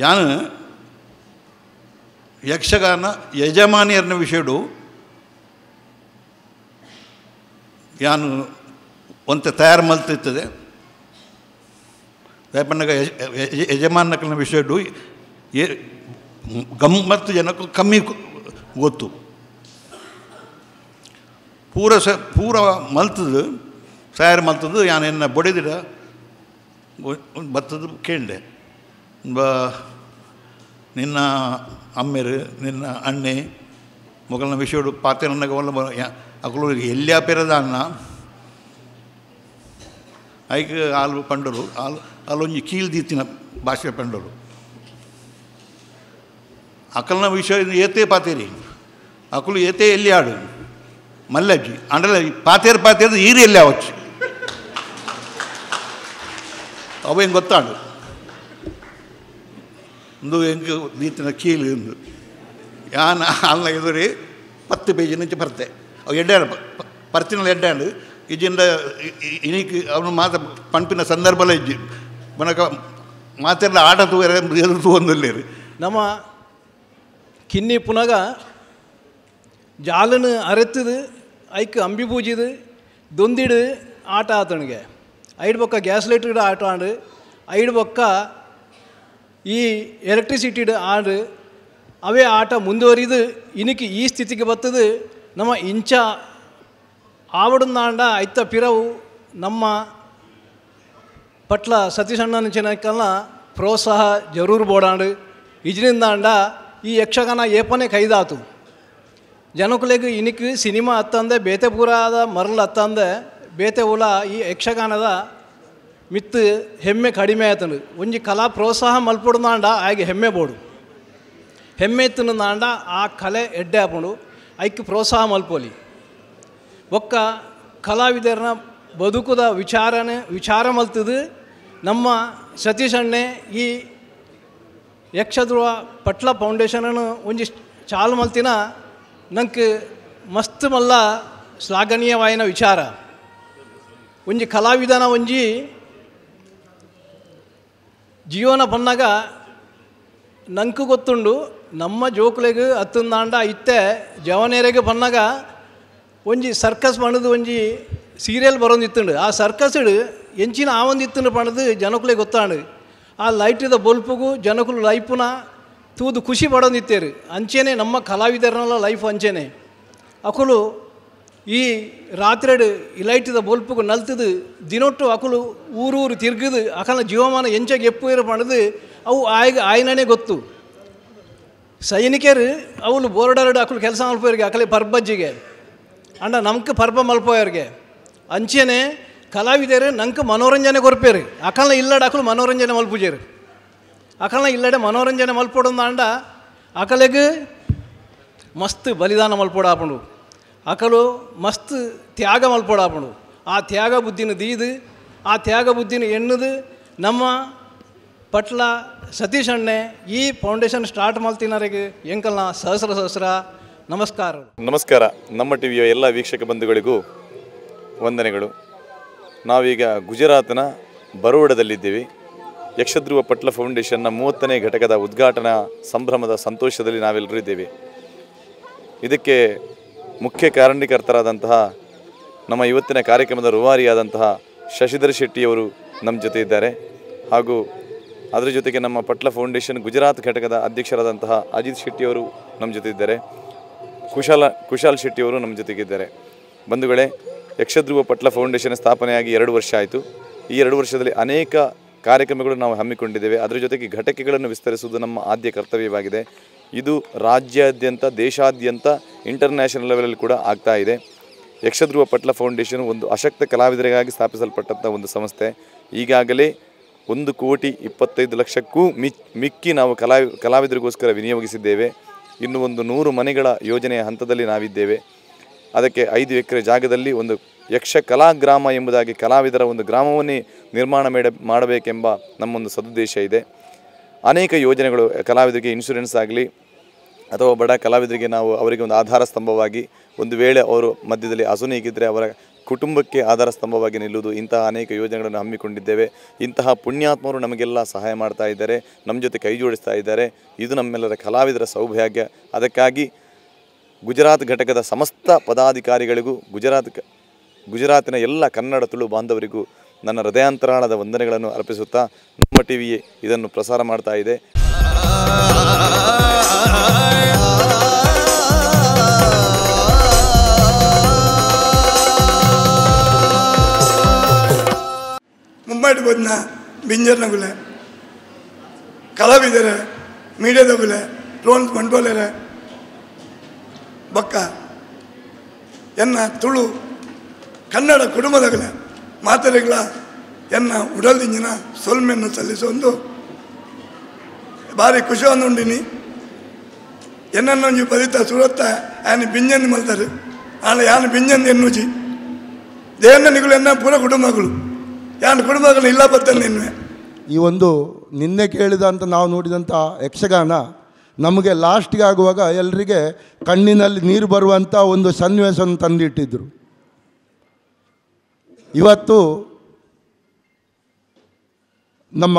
ಯಾನು ಯಕ್ಷಗಾನ ಯಜಮಾನಿಯರನ್ನ ವಿಷಯಡು ಯಾನು ಒಂತೆ ತಯಾರು ಮಲ್ತಿರ್ತದೆ. ದಯಪಣ್ಣಗ ಯಜಮಾನಕನ ವಿಷಯಡು ಗಮ್ಮತ್ತು ಜನಕ್ಕೂ ಕಮ್ಮಿ ಗೊತ್ತು. ಪೂರ ಪೂರ ಮಲ್ತದು ತಯಾರು ಮಲ್ತದ್ದು ಯಾನು ಎನ್ನ ಬಡಿದಿಡ ಬತ್ತದು ಕೇಳಿದೆ. ನಿನ್ನ ಅಮ್ಮೆರು ನಿನ್ನ ಅಣ್ಣೆ ಮೊಗಲನ ವಿಷಯಡು ಪಾತೆ ನನಗೆ ಅಕಲು ಎಲ್ಲಿಯ ಪೆರದ ಅಣ್ಣ ಐಕ್ ಆಲು ಪಂಡರು ಆಲು ಅಲ್ಲೊಂಜಿ ಕೀಲ್ ದೀತಿನ ಭಾಷೆ ಪಂಡರು. ಅಕಲ್ನ ವಿಷಯ ಏತೇ ಪಾತೇರಿ ಅಕಲು ಏತೇ ಎಲ್ಲಿ ಆಡು ಮಲ್ಲಜ್ಜಿ ಅಂಡಲ ಪಾತೇರು ಪಾತೇರು ಈರು ಎಲ್ಲಿ ಆವಚ್ಚು ಅವ ಹೆಂಗೆ ಗೊತ್ತಾಡು ಒಂದು ಹೆಂಗೆ ದೀತಿನ ಕೀಲು ಎಂದು ಯಾನ ಅಲ್ಲ ಎದುರಿ 10 ಪೇಜ್ నుంచి ಬರ್ತೆ ಅವು ಎಡ್ಡಾಡು ಪರ್ತಿನಲ್ಲಿ ಎಡ್ಡಾಡು ಇಜಿಂದ ಇನಿಕ್ ಅವನು ಮಾತ ಪಂಪಿನ ಸಂದರ್ಭಲ ಇಜ್ಜಿ ಮನಕ ಮಾತೆಲ್ಲ ಆಟ ತೂವೆರೆ ಎದುರು ತೂವೊಂದುಲ್ಲೇರು. ನಮ್ಮ ಕಿನ್ನಿ ಪುನಗ ಜಾಲನ್ನು ಅರೆತ್ತದು ಐಕ್ ಅಂಬಿ ಪೂಜಿದು ದೊಂದಿಡು ಆಟ ಆತನಿಗೆ ಐಡು ಬೊಕ್ಕ ಗ್ಯಾಸ್ ಲೈಟ್ಡ್ ಆಟ ಆಡು ಐಡು ಬೊಕ್ಕ ಈ ಎಲೆಕ್ಟ್ರಿಸಿಟಿಡ್ ಆಡು ಅವೇ ಆಟ ಮುಂದುವರಿದು ಇನಿಕ್ ಈ ಸ್ಥಿತಿಗೆ ಬರ್ತದೆ. ನಮ್ಮ ಇಂಚ ಆವಡುಂದಾಂಡ ಐತ ಪಿರವು ನಮ್ಮ ಪಟ್ಲ ಸತೀಶಣ್ಣನ ಚಿನಕಲ್ನ ಪ್ರೋತ್ಸಾಹ ಜರೂರು ಬೋಡಾಂಡು ಇಜ್ರಿಂದಾಂಡ ಈ ಯಕ್ಷಗಾನ ಏಪನೆ ಕೈದಾತು. ಜನಕುಲೆಗ್ ಇನಿಕ್ ಸಿನಿಮಾ ಅತ್ತಂದೆ ಬೇತೆ ಪೂರಾದ ಮರಲ್ ಅತ್ತಂದೆ ಬೇತೆ ಉಲ ಈ ಯಕ್ಷಗಾನದ ಮಿತ್ತು ಹೆಮ್ಮೆ ಕಡಿಮೆ ಆಯ್ತಂಡು. ಒಂಜಿ ಕಲಾ ಪ್ರೋತ್ಸಾಹ ಮಲ್ಪೊಡುಂದಾಂಡ ಆಗೆ ಹೆಮ್ಮೆ ಬೋಡು ಹೆಮ್ಮೆ ಇತ್ತಂದಾಂಡ ಆ ಕಲೆ ಎಡ್ಡೆ ಆಪುಂಡು ಐಕ್ ಪ್ರೋತ್ಸಾಹ ಮಲ್ಪೊಲಿ. ಒಕ್ಕ ಕಲಾವಿದರನ್ನ ಬದುಕುದ ವಿಚಾರನೆ ವಿಚಾರ ಮಲ್ತದು ನಮ್ಮ ಸತೀಶಣ್ಣೆ ಈ ಯಕ್ಷಧ್ರುವ ಪಟ್ಲ ಫೌಂಡೇಶನನ್ನು ಒಂಜಿ ಚಾಲು ಮಲ್ತಿನ ನಂಗೆ ಮಸ್ತ್ ಮಲ್ಲ ಶ್ಲಾಘನೀಯವಾಯಿನ ವಿಚಾರ. ಒಂಜಿ ಕಲಾವಿದನ ಒಂಜಿ ಜೀವನ ಬನ್ನಾಗ ನಂಗೆ ಗೊತ್ತುಂಡು ನಮ್ಮ ಜೋಕುಲೆಗ್ ಅತ್ತಂದಾಂಡ ಇತ್ತೆ ಜವನೇರೆಗೆ ಬನ್ನಾಗ ಒಂಜಿ ಸರ್ಕಸ್ ಪಣದು ಒಂಜಿ ಸೀರಿಯಲ್ ಬರೋಂದಿತ್ತುಂಡು. ಆ ಸರ್ಕಸ್ ಎಂಚಿನ ಆವೊಂದಿತ್ತುಂಡು ಪಣದು ಜನಕುಲೆ ಗೊತ್ತಾಂಡು. ಆ ಲೈಟಿದ ಬೊಲ್ಪುಗು ಜನಕುಲು ಲೈಫುನ ತೂದು ಖುಷಿ ಪಡೋಂದಿತ್ತೇರು. ಅಂಚೆನೆ ನಮ್ಮ ಕಲಾವಿದರನ್ನೆಲ್ಲ ಲೈಫ್ ಅಂಚೆನೆ ಅಕುಲು ಈ ರಾತ್ರಿಡು ಈ ಲೈಟಿದ ಬೊಲ್ಪುಗು ನಲ್ತದು ದಿನೊಟ್ಟು ಅಕುಲು ಊರೂರು ತಿರುಗಿದು ಅಕಲ ಜೀವಮಾನ ಎಂಚೆಗೆ ಎಪ್ಪು ಪಣದು ಅವು ಆಯ್ಗ ಆಯ್ನೇ ಗೊತ್ತು. ಸೈನಿಕರು ಅವಳು ಬೋರ್ಡರ್ಡು ಅಕುಲು ಕೆಲಸ ಮಲ್ಪೋರಿಗೆ ಅಕಲೆ ಪರ್ಬಜ್ಜಿಗೆ ಅಂಡ ನಮ್ಗೆ ಪರ್ಬ ಮಲ್ಪೋಯರಿಗೆ ಅಂಚೆನೆ ಕಲಾವಿದರು ನಂಗೆ ಮನೋರಂಜನೆ ಕೊರ್ಪೇರು. ಅಕಲ್ನ ಇಲ್ಲಡೆ ಅಕಲು ಮನೋರಂಜನೆ ಮಲ್ಪುಜೇರು. ಅಕಲ್ನ ಇಲ್ಲಡೆ ಮನೋರಂಜನೆ ಮಲ್ಪೊಡೊಂದು ಅಂಡ ಅಕಲೆಗ್ ಮಸ್ತ್ ಬಲಿದಾನ ಮಲ್ಪೊಡಾಪುಂಡು ಅಕಲು ಮಸ್ತ್ ತ್ಯಾಗ ಮಲ್ಪೊಡಾಪುಂಡು. ಆ ತ್ಯಾಗ ಬುದ್ಧಿನ ದೀದು ಆ ತ್ಯಾಗ ಬುದ್ಧಿನ ಎಣ್ಣದು ನಮ್ಮ ಪಟ್ಲ ಸತೀಶಣ್ಣೆ ಈ ಫೌಂಡೇಶನ್ ಸ್ಟಾರ್ಟ್ ಮಲ್ತಿನರಿಗೆ ಎಂಕಲ್ನ ಸಹಸ್ರ ಸಹಸ್ರ ನಮಸ್ಕಾರ. ನಮಸ್ಕಾರ. ನಮ್ಮ ಟಿವಿಯ ಎಲ್ಲ ವೀಕ್ಷಕ ಬಂಧುಗಳಿಗೂ ವಂದನೆಗಳು. ನಾವೀಗ ಗುಜರಾತ್ನ ಬರೋಡದಲ್ಲಿದ್ದೀವಿ. ಯಕ್ಷಧ್ರುವ ಪಟ್ಲ ಫೌಂಡೇಶನ್ನ 30ನೇ ಘಟಕದ ಉದ್ಘಾಟನಾ ಸಂಭ್ರಮದ ಸಂತೋಷದಲ್ಲಿ ನಾವೆಲ್ಲರೂ ಇದ್ದೇವೆ. ಇದಕ್ಕೆ ಮುಖ್ಯ ಕಾರಣೀಕರ್ತರಾದಂತಹ ನಮ್ಮ ಇವತ್ತಿನ ಕಾರ್ಯಕ್ರಮದ ರೂವಾರಿಯಾದಂತಹ ಶಶಿಧರ್ ಶೆಟ್ಟಿಯವರು ನಮ್ಮ ಜೊತೆ ಇದ್ದಾರೆ. ಹಾಗೂ ಅದರ ಜೊತೆಗೆ ನಮ್ಮ ಪಟ್ಲ ಫೌಂಡೇಶನ್ ಗುಜರಾತ್ ಘಟಕದ ಅಧ್ಯಕ್ಷರಾದಂತಹ ಅಜಿತ್ ಶೆಟ್ಟಿಯವರು ನಮ್ಮ ಜೊತೆ ಇದ್ದಾರೆ. ಕುಶಾಲ್ ಶೆಟ್ಟಿಯವರು ನಮ್ಮ ಜೊತೆಗಿದ್ದಾರೆ. ಬಂಧುಗಳೇ, ಯಕ್ಷಧ್ರುವ ಪಟ್ಲ ಫೌಂಡೇಶನ್ ಸ್ಥಾಪನೆಯಾಗಿ 2 ವರ್ಷ ಆಯಿತು. ಈ 2 ವರ್ಷದಲ್ಲಿ ಅನೇಕ ಕಾರ್ಯಕ್ರಮಗಳು ನಾವು ಹಮ್ಮಿಕೊಂಡಿದ್ದೇವೆ. ಅದರ ಜೊತೆಗೆ ಘಟಕಗಳನ್ನು ವಿಸ್ತರಿಸುವುದು ನಮ್ಮ ಆದ್ಯ ಕರ್ತವ್ಯವಾಗಿದೆ. ಇದು ರಾಜ್ಯಾದ್ಯಂತ, ದೇಶಾದ್ಯಂತ, ಇಂಟರ್ನ್ಯಾಷನಲ್ ಲೆವೆಲಲ್ಲಿ ಕೂಡ ಆಗ್ತಾ ಇದೆ. ಯಕ್ಷಧ್ರುವ ಪಟ್ಲ ಫೌಂಡೇಶನ್ ಒಂದು ಅಶಕ್ತ ಕಲಾವಿದರಿಗಾಗಿ ಸ್ಥಾಪಿಸಲ್ಪಟ್ಟಂಥ ಒಂದು ಸಂಸ್ಥೆ. ಈಗಾಗಲೇ 1,25,00,000ಕ್ಕೂ ಮಿಕ್ಕಿ ನಾವು ಕಲಾವಿದರಿಗೋಸ್ಕರ ವಿನಿಯೋಗಿಸಿದ್ದೇವೆ. ಇನ್ನು ಒಂದು 100 ಮನೆಗಳ ಯೋಜನೆಯ ಹಂತದಲ್ಲಿ ನಾವಿದ್ದೇವೆ. ಅದಕ್ಕೆ 5 ಎಕರೆ ಜಾಗದಲ್ಲಿ ಒಂದು ಯಕ್ಷ ಕಲಾಗ್ರಾಮ ಎಂಬುದಾಗಿ ಕಲಾವಿದರ ಒಂದು ಗ್ರಾಮವನ್ನೇ ನಿರ್ಮಾಣ ಮಾಡಬೇಕೆಂಬ ನಮ್ಮೊಂದು ಸದುದ್ದೇಶ ಇದೆ. ಅನೇಕ ಯೋಜನೆಗಳು, ಕಲಾವಿದರಿಗೆ ಇನ್ಶೂರೆನ್ಸ್ ಆಗಲಿ ಅಥವಾ ಬಡ ಕಲಾವಿದರಿಗೆ ನಾವು ಅವರಿಗೆ ಒಂದು ಆಧಾರ ಸ್ತಂಭವಾಗಿ, ಒಂದು ವೇಳೆ ಅವರು ಮಧ್ಯದಲ್ಲಿ ಅಸುನೀಗಿದ್ದರೆ ಅವರ ಕುಟುಂಬಕ್ಕೆ ಆಧಾರ ಸ್ತಂಭವಾಗಿ ನಿಲ್ಲುವುದು, ಇಂತಹ ಅನೇಕ ಯೋಜನೆಗಳನ್ನು ಹಮ್ಮಿಕೊಂಡಿದ್ದೇವೆ. ಇಂತಹ ಪುಣ್ಯಾತ್ಮರು ನಮಗೆಲ್ಲ ಸಹಾಯ ಮಾಡ್ತಾ ಇದ್ದಾರೆ, ನಮ್ಮ ಜೊತೆ ಕೈ ಜೋಡಿಸ್ತಾ ಇದ್ದಾರೆ. ಇದು ನಮ್ಮೆಲ್ಲರ ಕಲಾವಿದರ ಸೌಭಾಗ್ಯ. ಅದಕ್ಕಾಗಿ ಗುಜರಾತ್ ಘಟಕದ ಸಮಸ್ತ ಪದಾಧಿಕಾರಿಗಳಿಗೂ, ಗುಜರಾತಿನ ಎಲ್ಲ ಕನ್ನಡ ತುಳು ಬಾಂಧವರಿಗೂ ನನ್ನ ಹೃದಯಾಂತರಾಳದ ವಂದನೆಗಳನ್ನು ಅರ್ಪಿಸುತ್ತಾ ನಮ್ಮ ಟಿವಿಯೇ ಇದನ್ನು ಪ್ರಸಾರ ಮಾಡ್ತಾ ಇದೆ. ಮುಂಬೈಟ್ ಬಂದ ಬಿಂಜರ್ನಗುಲೆ ಕಲಾವಿದರೆ ಮೀಡಿಯಾದಗುಲೆ ಡ್ರೋನ್ಸ್ ಬಂಡೋಲೆರೆ ಬಕ್ಕ ಎನ್ನ ತುಳು ಕನ್ನಡ ಕುಟುಂಬದಾಗಲೆ ಮಾತರೆಗಳ ಎನ್ನ ಉಡಲ್ದಿಂಜಿನ ಸೊಲ್ಮೆಯನ್ನು ಸಲ್ಲಿಸೊಂದು ಭಾರಿ ಖುಷಿಯನ್ನು ಉಂಡಿನಿ. ಎನ್ನೊಂಜಿ ಬಲಿತ ಸುರತ್ತ ಆನೆ ಬಿಂಜಂದು ಮಲ್ತಾರೆ ಆನೆ ಯಾನು ಬಿಂಜಂದು ಎನ್ನುಜಿ ದೇವನ ನಿಗಳು ಎನ್ನ ಪೂರ ಕುಟುಂಬಗಳು ಯಾನು ಕುಟುಂಬಗಳು ಇಲ್ಲ ಬತ್ತಂದು ಎನ್ನುವೆ. ಈ ಒಂದು ನಿನ್ನೆ ಕೇಳಿದಂಥ ನಾವು ನೋಡಿದಂಥ ಯಕ್ಷಗಾನ ನಮಗೆ ಲಾಸ್ಟ್ಗೆ ಆಗುವಾಗ ಎಲ್ಲರಿಗೆ ಕಣ್ಣಿನಲ್ಲಿ ನೀರು ಬರುವಂಥ ಒಂದು ಸನ್ನಿವೇಶವನ್ನು ತಂದಿಟ್ಟಿದ್ದರು. ಇವತ್ತು ನಮ್ಮ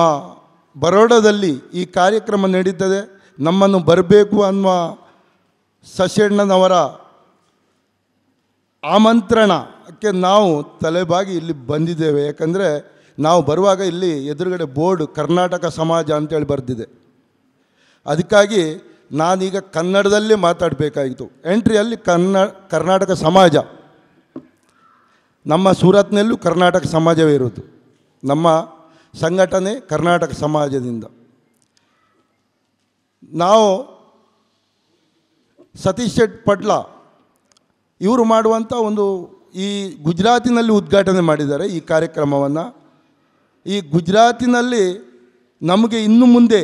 ಬರೋಡಾದಲ್ಲಿ ಈ ಕಾರ್ಯಕ್ರಮ ನಡೀತದೆ. ನಮ್ಮನ್ನು ಬರಬೇಕು ಅನ್ನುವ ಸಸ್ಯಣ್ಣನವರ ಆಮಂತ್ರಣಕ್ಕೆ ನಾವು ತಲೆಬಾಗಿ ಇಲ್ಲಿ ಬಂದಿದ್ದೇವೆ. ಯಾಕಂದರೆ ನಾವು ಬರುವಾಗ ಇಲ್ಲಿ ಎದುರುಗಡೆ ಬೋರ್ಡ್ ಕರ್ನಾಟಕ ಸಮಾಜ ಅಂತೇಳಿ ಬರೆದಿದೆ. ಅದಕ್ಕಾಗಿ ನಾನೀಗ ಕನ್ನಡದಲ್ಲೇ ಮಾತಾಡಬೇಕಾಗಿತ್ತು. ಎಂಟ್ರಿಯಲ್ಲಿ ಕರ್ನಾಟಕ ಸಮಾಜ, ನಮ್ಮ ಸೂರತ್ನಲ್ಲೂ ಕರ್ನಾಟಕ ಸಮಾಜವೇ ಇರೋದು. ನಮ್ಮ ಸಂಘಟನೆ ಕರ್ನಾಟಕ ಸಮಾಜದಿಂದ. ನಾವು ಸತೀಶ್ ಶೆಟ್ ಪಟ್ಲ ಇವರು ಮಾಡುವಂಥ ಒಂದು ಈ ಗುಜರಾತಿನಲ್ಲಿ ಉದ್ಘಾಟನೆ ಮಾಡಿದ್ದಾರೆ ಈ ಕಾರ್ಯಕ್ರಮವನ್ನು. ಈ ಗುಜರಾತಿನಲ್ಲಿ ನಮಗೆ ಇನ್ನು ಮುಂದೆ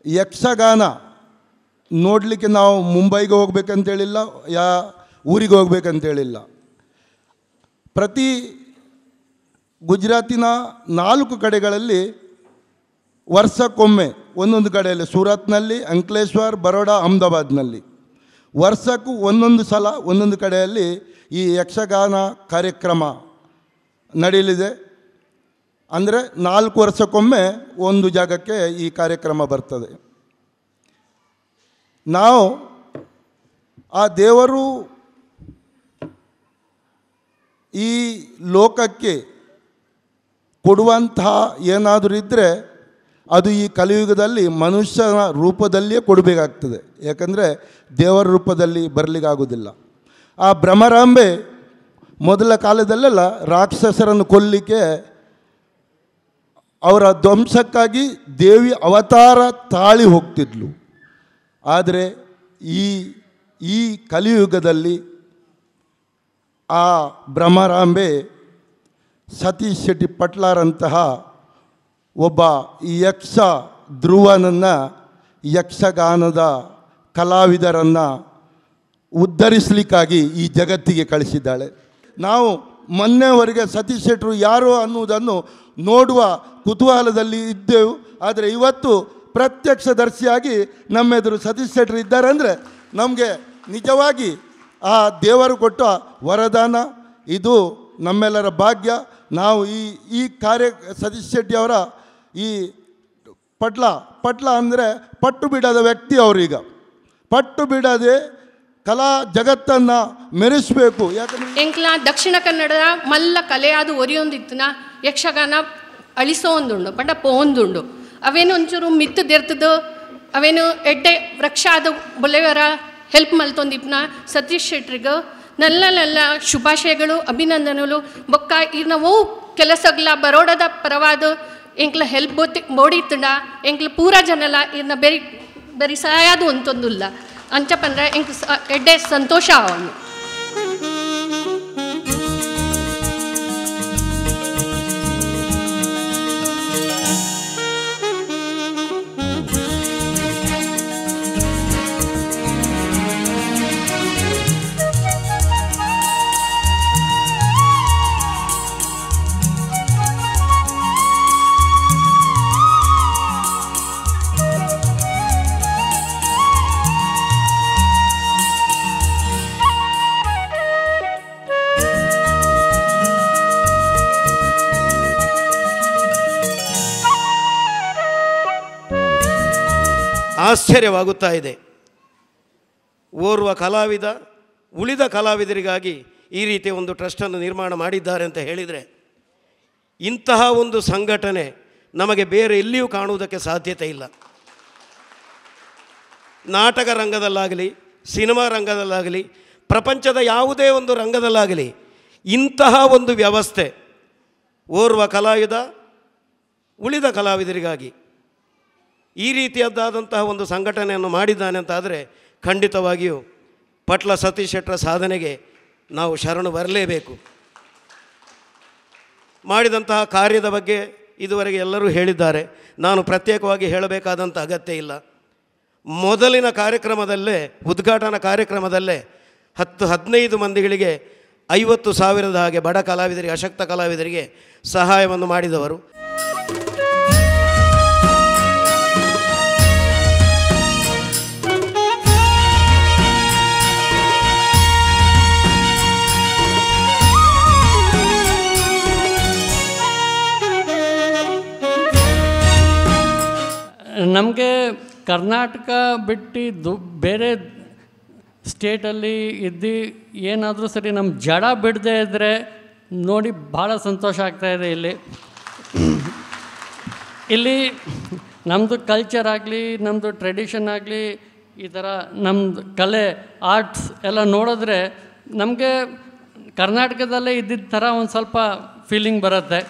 ಯಕ್ಷಗಾನ ನೋಡಲಿಕ್ಕೆ ನಾವು ಮುಂಬೈಗೆ ಹೋಗ್ಬೇಕಂತೇಳಿಲ್ಲ, ಯಾ ಊರಿಗೆ ಹೋಗ್ಬೇಕಂತೇಳಿಲ್ಲ. ಪ್ರತಿ ಗುಜರಾತಿನ 4 ಕಡೆಗಳಲ್ಲಿ ವರ್ಷಕ್ಕೊಮ್ಮೆ ಒಂದೊಂದು ಕಡೆಯಲ್ಲಿ, ಸೂರತ್ನಲ್ಲಿ, ಅಂಕಲೇಶ್ವರ್, ಬರೋಡಾ, ಅಹಮದಾಬಾದ್ನಲ್ಲಿ ವರ್ಷಕ್ಕೂ ಒಂದೊಂದು ಸಲ ಒಂದೊಂದು ಕಡೆಯಲ್ಲಿ ಈ ಯಕ್ಷಗಾನ ಕಾರ್ಯಕ್ರಮ ನಡೆಯಲಿದೆ. ಅಂದರೆ 4 ವರ್ಷಕ್ಕೊಮ್ಮೆ ಒಂದು ಜಾಗಕ್ಕೆ ಈ ಕಾರ್ಯಕ್ರಮ ಬರ್ತದೆ. ನಾವು ಆ ದೇವರು ಈ ಲೋಕಕ್ಕೆ ಕೊಡುವಂತಹ ಏನಾದರೂ ಇದ್ದರೆ ಅದು ಈ ಕಲಿಯುಗದಲ್ಲಿ ಮನುಷ್ಯನ ರೂಪದಲ್ಲಿಯೇ ಕೊಡಬೇಕಾಗ್ತದೆ. ಯಾಕಂದರೆ ದೇವರ ರೂಪದಲ್ಲಿ ಬರಲಿಕ್ಕಾಗೋದಿಲ್ಲ. ಆ ಭ್ರಮರಾಂಬೆ ಮೊದಲ ಕಾಲದಲ್ಲೆಲ್ಲ ರಾಕ್ಷಸರನ್ನು ಕೊಲ್ಲಲಿಕ್ಕೆ ಅವರ ಧ್ವಂಸಕ್ಕಾಗಿ ದೇವಿ ಅವತಾರ ತಾಳಿ ಹೋಗ್ತಿದ್ಲು. ಆದರೆ ಈ ಈ ಕಲಿಯುಗದಲ್ಲಿ ಆ ಭ್ರಮರಾಂಬೆ ಸತೀಶ್ ಶೆಟ್ಟಿ ಪಟ್ಲಾರಂತಹ ಒಬ್ಬ ಯಕ್ಷ ಧ್ರುವನನ್ನು, ಯಕ್ಷಗಾನದ ಕಲಾವಿದರನ್ನು ಉದ್ಧರಿಸಲಿಕ್ಕಾಗಿ ಈ ಜಗತ್ತಿಗೆ ಕಳಿಸಿದ್ದಾಳೆ. ನಾವು ಮೊನ್ನೆವರೆಗೆ ಸತೀಶ್ ಶೆಟ್ಟರು ಯಾರು ಅನ್ನುವುದನ್ನು ನೋಡುವ ಕುತೂಹಲದಲ್ಲಿ ಇದ್ದೆವು. ಆದರೆ ಇವತ್ತು ಪ್ರತ್ಯಕ್ಷದರ್ಶಿಯಾಗಿ ನಮ್ಮೆದುರು ಸತೀಶ್ ಶೆಟ್ಟರು ಇದ್ದಾರೆ ಅಂದರೆ ನಮಗೆ ನಿಜವಾಗಿ ಆ ದೇವರು ಕೊಟ್ಟ ವರದಾನ ಇದು, ನಮ್ಮೆಲ್ಲರ ಭಾಗ್ಯ. ನಾವು ಈ ಈ ಕಾರ್ಯ ಸತೀಶ್ ಶೆಟ್ಟಿಯವರ ಈ ಪಟ್ಲ ಪಟ್ಲ ಅಂದರೆ ಪಟ್ಟು ಬಿಡದ ವ್ಯಕ್ತಿ ಅವರೀಗ, ಪಟ್ಟು ಬಿಡದೆ ಕಲಾ ಜಗತ್ತನ್ನು ಮೆರೆಸಬೇಕು. ಯಾಕಂದರೆ ಎಂಕ್ಲ ದಕ್ಷಿಣ ಕನ್ನಡದ ಮಲ್ಲ ಕಲೆಯಾದ ಒರಿಯೊಂದಿತ್ತನ ಯಕ್ಷಗಾನ ಅಳಿಸೋ ಒಂದುಂಡು ಪಂಡ ಪೋಂದುಂಡು ಅವೇನು ಒಂಚೂರು ಮಿತ್ತು ದೆರ್ತದು ಅವೇನು ಎಡ್ಡೆ ವೃಕ್ಷ ಆದ ಬೊಲೆವರ ಹೆಲ್ಪ್ ಮಲ್ತೊಂದಿಪ್ನ ಸತೀಶ್ ಶೆಟ್ರಿಗೆ ನಲ್ಲ ನಲ್ಲ ಶುಭಾಶಯಗಳು ಅಭಿನಂದನೆಗಳು. ಬೊಕ್ಕ ಇರ್ನ ಓ ಕೆಲಸಗ್ಲ ಬರೋಡದ ಪರವಾದ ಎಂಕ್ಲ ಹೆಲ್ಪ್ ಬೋಡಿತ್ತುಂಡ ಎಂಕ್ಲ ಪೂರ ಜನಲ ಇರ್ನ ಬೆರಿ ಬೆರಿ ಸಹಾಯದು ಅಂತೊಂದುಲ್ಲ ಅಂಚ ಪಂದ್ರೆ ಎಂಕ್ ಎಡ್ಡೆ ಸಂತೋಷ ಅವನು. ಆಶ್ಚರ್ಯವಾಗುತ್ತಾ ಇದೆ. ಓರ್ವ ಕಲಾವಿದ ಉಳಿದ ಕಲಾವಿದರಿಗಾಗಿ ಈ ರೀತಿಯ ಒಂದು ಟ್ರಸ್ಟನ್ನು ನಿರ್ಮಾಣ ಮಾಡಿದ್ದಾರೆ ಅಂತ ಹೇಳಿದರೆ ಇಂತಹ ಒಂದು ಸಂಘಟನೆ ನಮಗೆ ಬೇರೆ ಎಲ್ಲಿಯೂ ಕಾಣುವುದಕ್ಕೆ ಸಾಧ್ಯತೆ ಇಲ್ಲ. ನಾಟಕ ರಂಗದಲ್ಲಾಗಲಿ, ಸಿನಿಮಾ ರಂಗದಲ್ಲಾಗಲಿ, ಪ್ರಪಂಚದ ಯಾವುದೇ ಒಂದು ರಂಗದಲ್ಲಾಗಲಿ ಇಂತಹ ಒಂದು ವ್ಯವಸ್ಥೆ ಓರ್ವ ಕಲಾವಿದ ಉಳಿದ ಕಲಾವಿದರಿಗಾಗಿ ಈ ರೀತಿಯದ್ದಾದಂತಹ ಒಂದು ಸಂಘಟನೆಯನ್ನು ಮಾಡಿದ್ದಾನೆ ಅಂತಾದರೆ ಖಂಡಿತವಾಗಿಯೂ ಪಟ್ಲ ಸತೀಶ್ ಶೆಟ್ಟರ ಸಾಧನೆಗೆ ನಾವು ಶರಣು ಬರಲೇಬೇಕು. ಮಾಡಿದಂತಹ ಕಾರ್ಯದ ಬಗ್ಗೆ ಇದುವರೆಗೆ ಎಲ್ಲರೂ ಹೇಳಿದ್ದಾರೆ, ನಾನು ಪ್ರತ್ಯೇಕವಾಗಿ ಹೇಳಬೇಕಾದಂಥ ಅಗತ್ಯ ಇಲ್ಲ. ಮೊದಲಿನ ಕಾರ್ಯಕ್ರಮದಲ್ಲೇ, ಉದ್ಘಾಟನಾ ಕಾರ್ಯಕ್ರಮದಲ್ಲೇ 10-15 ಮಂದಿಗಳಿಗೆ 50,000 ಹಾಗೆ ಬಡ ಕಲಾವಿದರಿಗೆ, ಅಶಕ್ತ ಕಲಾವಿದರಿಗೆ ಸಹಾಯವನ್ನು ಮಾಡಿದವರು. ನಮಗೆ ಕರ್ನಾಟಕ ಬಿಟ್ಟು ಬೇರೆ ಸ್ಟೇಟಲ್ಲಿ ಇದ್ದು ಏನಾದರೂ ಸರಿ ನಮ್ಮ ಜಡ ಬಿಡದೇ ಇದ್ದರೆ ನೋಡಿ ಭಾಳ ಸಂತೋಷ ಆಗ್ತಾಯಿದೆ. ಇಲ್ಲಿ ಇಲ್ಲಿ ನಮ್ಮದು ಕಲ್ಚರ್ ಆಗಲಿ, ನಮ್ಮದು ಟ್ರೆಡಿಷನ್ ಆಗಲಿ, ಈ ಥರ ನಮ್ಮದು ಕಲೆ ಆರ್ಟ್ಸ್ ಎಲ್ಲ ನೋಡಿದ್ರೆ ನಮಗೆ ಕರ್ನಾಟಕದಲ್ಲೇ ಇದ್ದಿದ್ದ ಥರ ಒಂದು ಸ್ವಲ್ಪ ಫೀಲಿಂಗ್ ಬರುತ್ತೆ.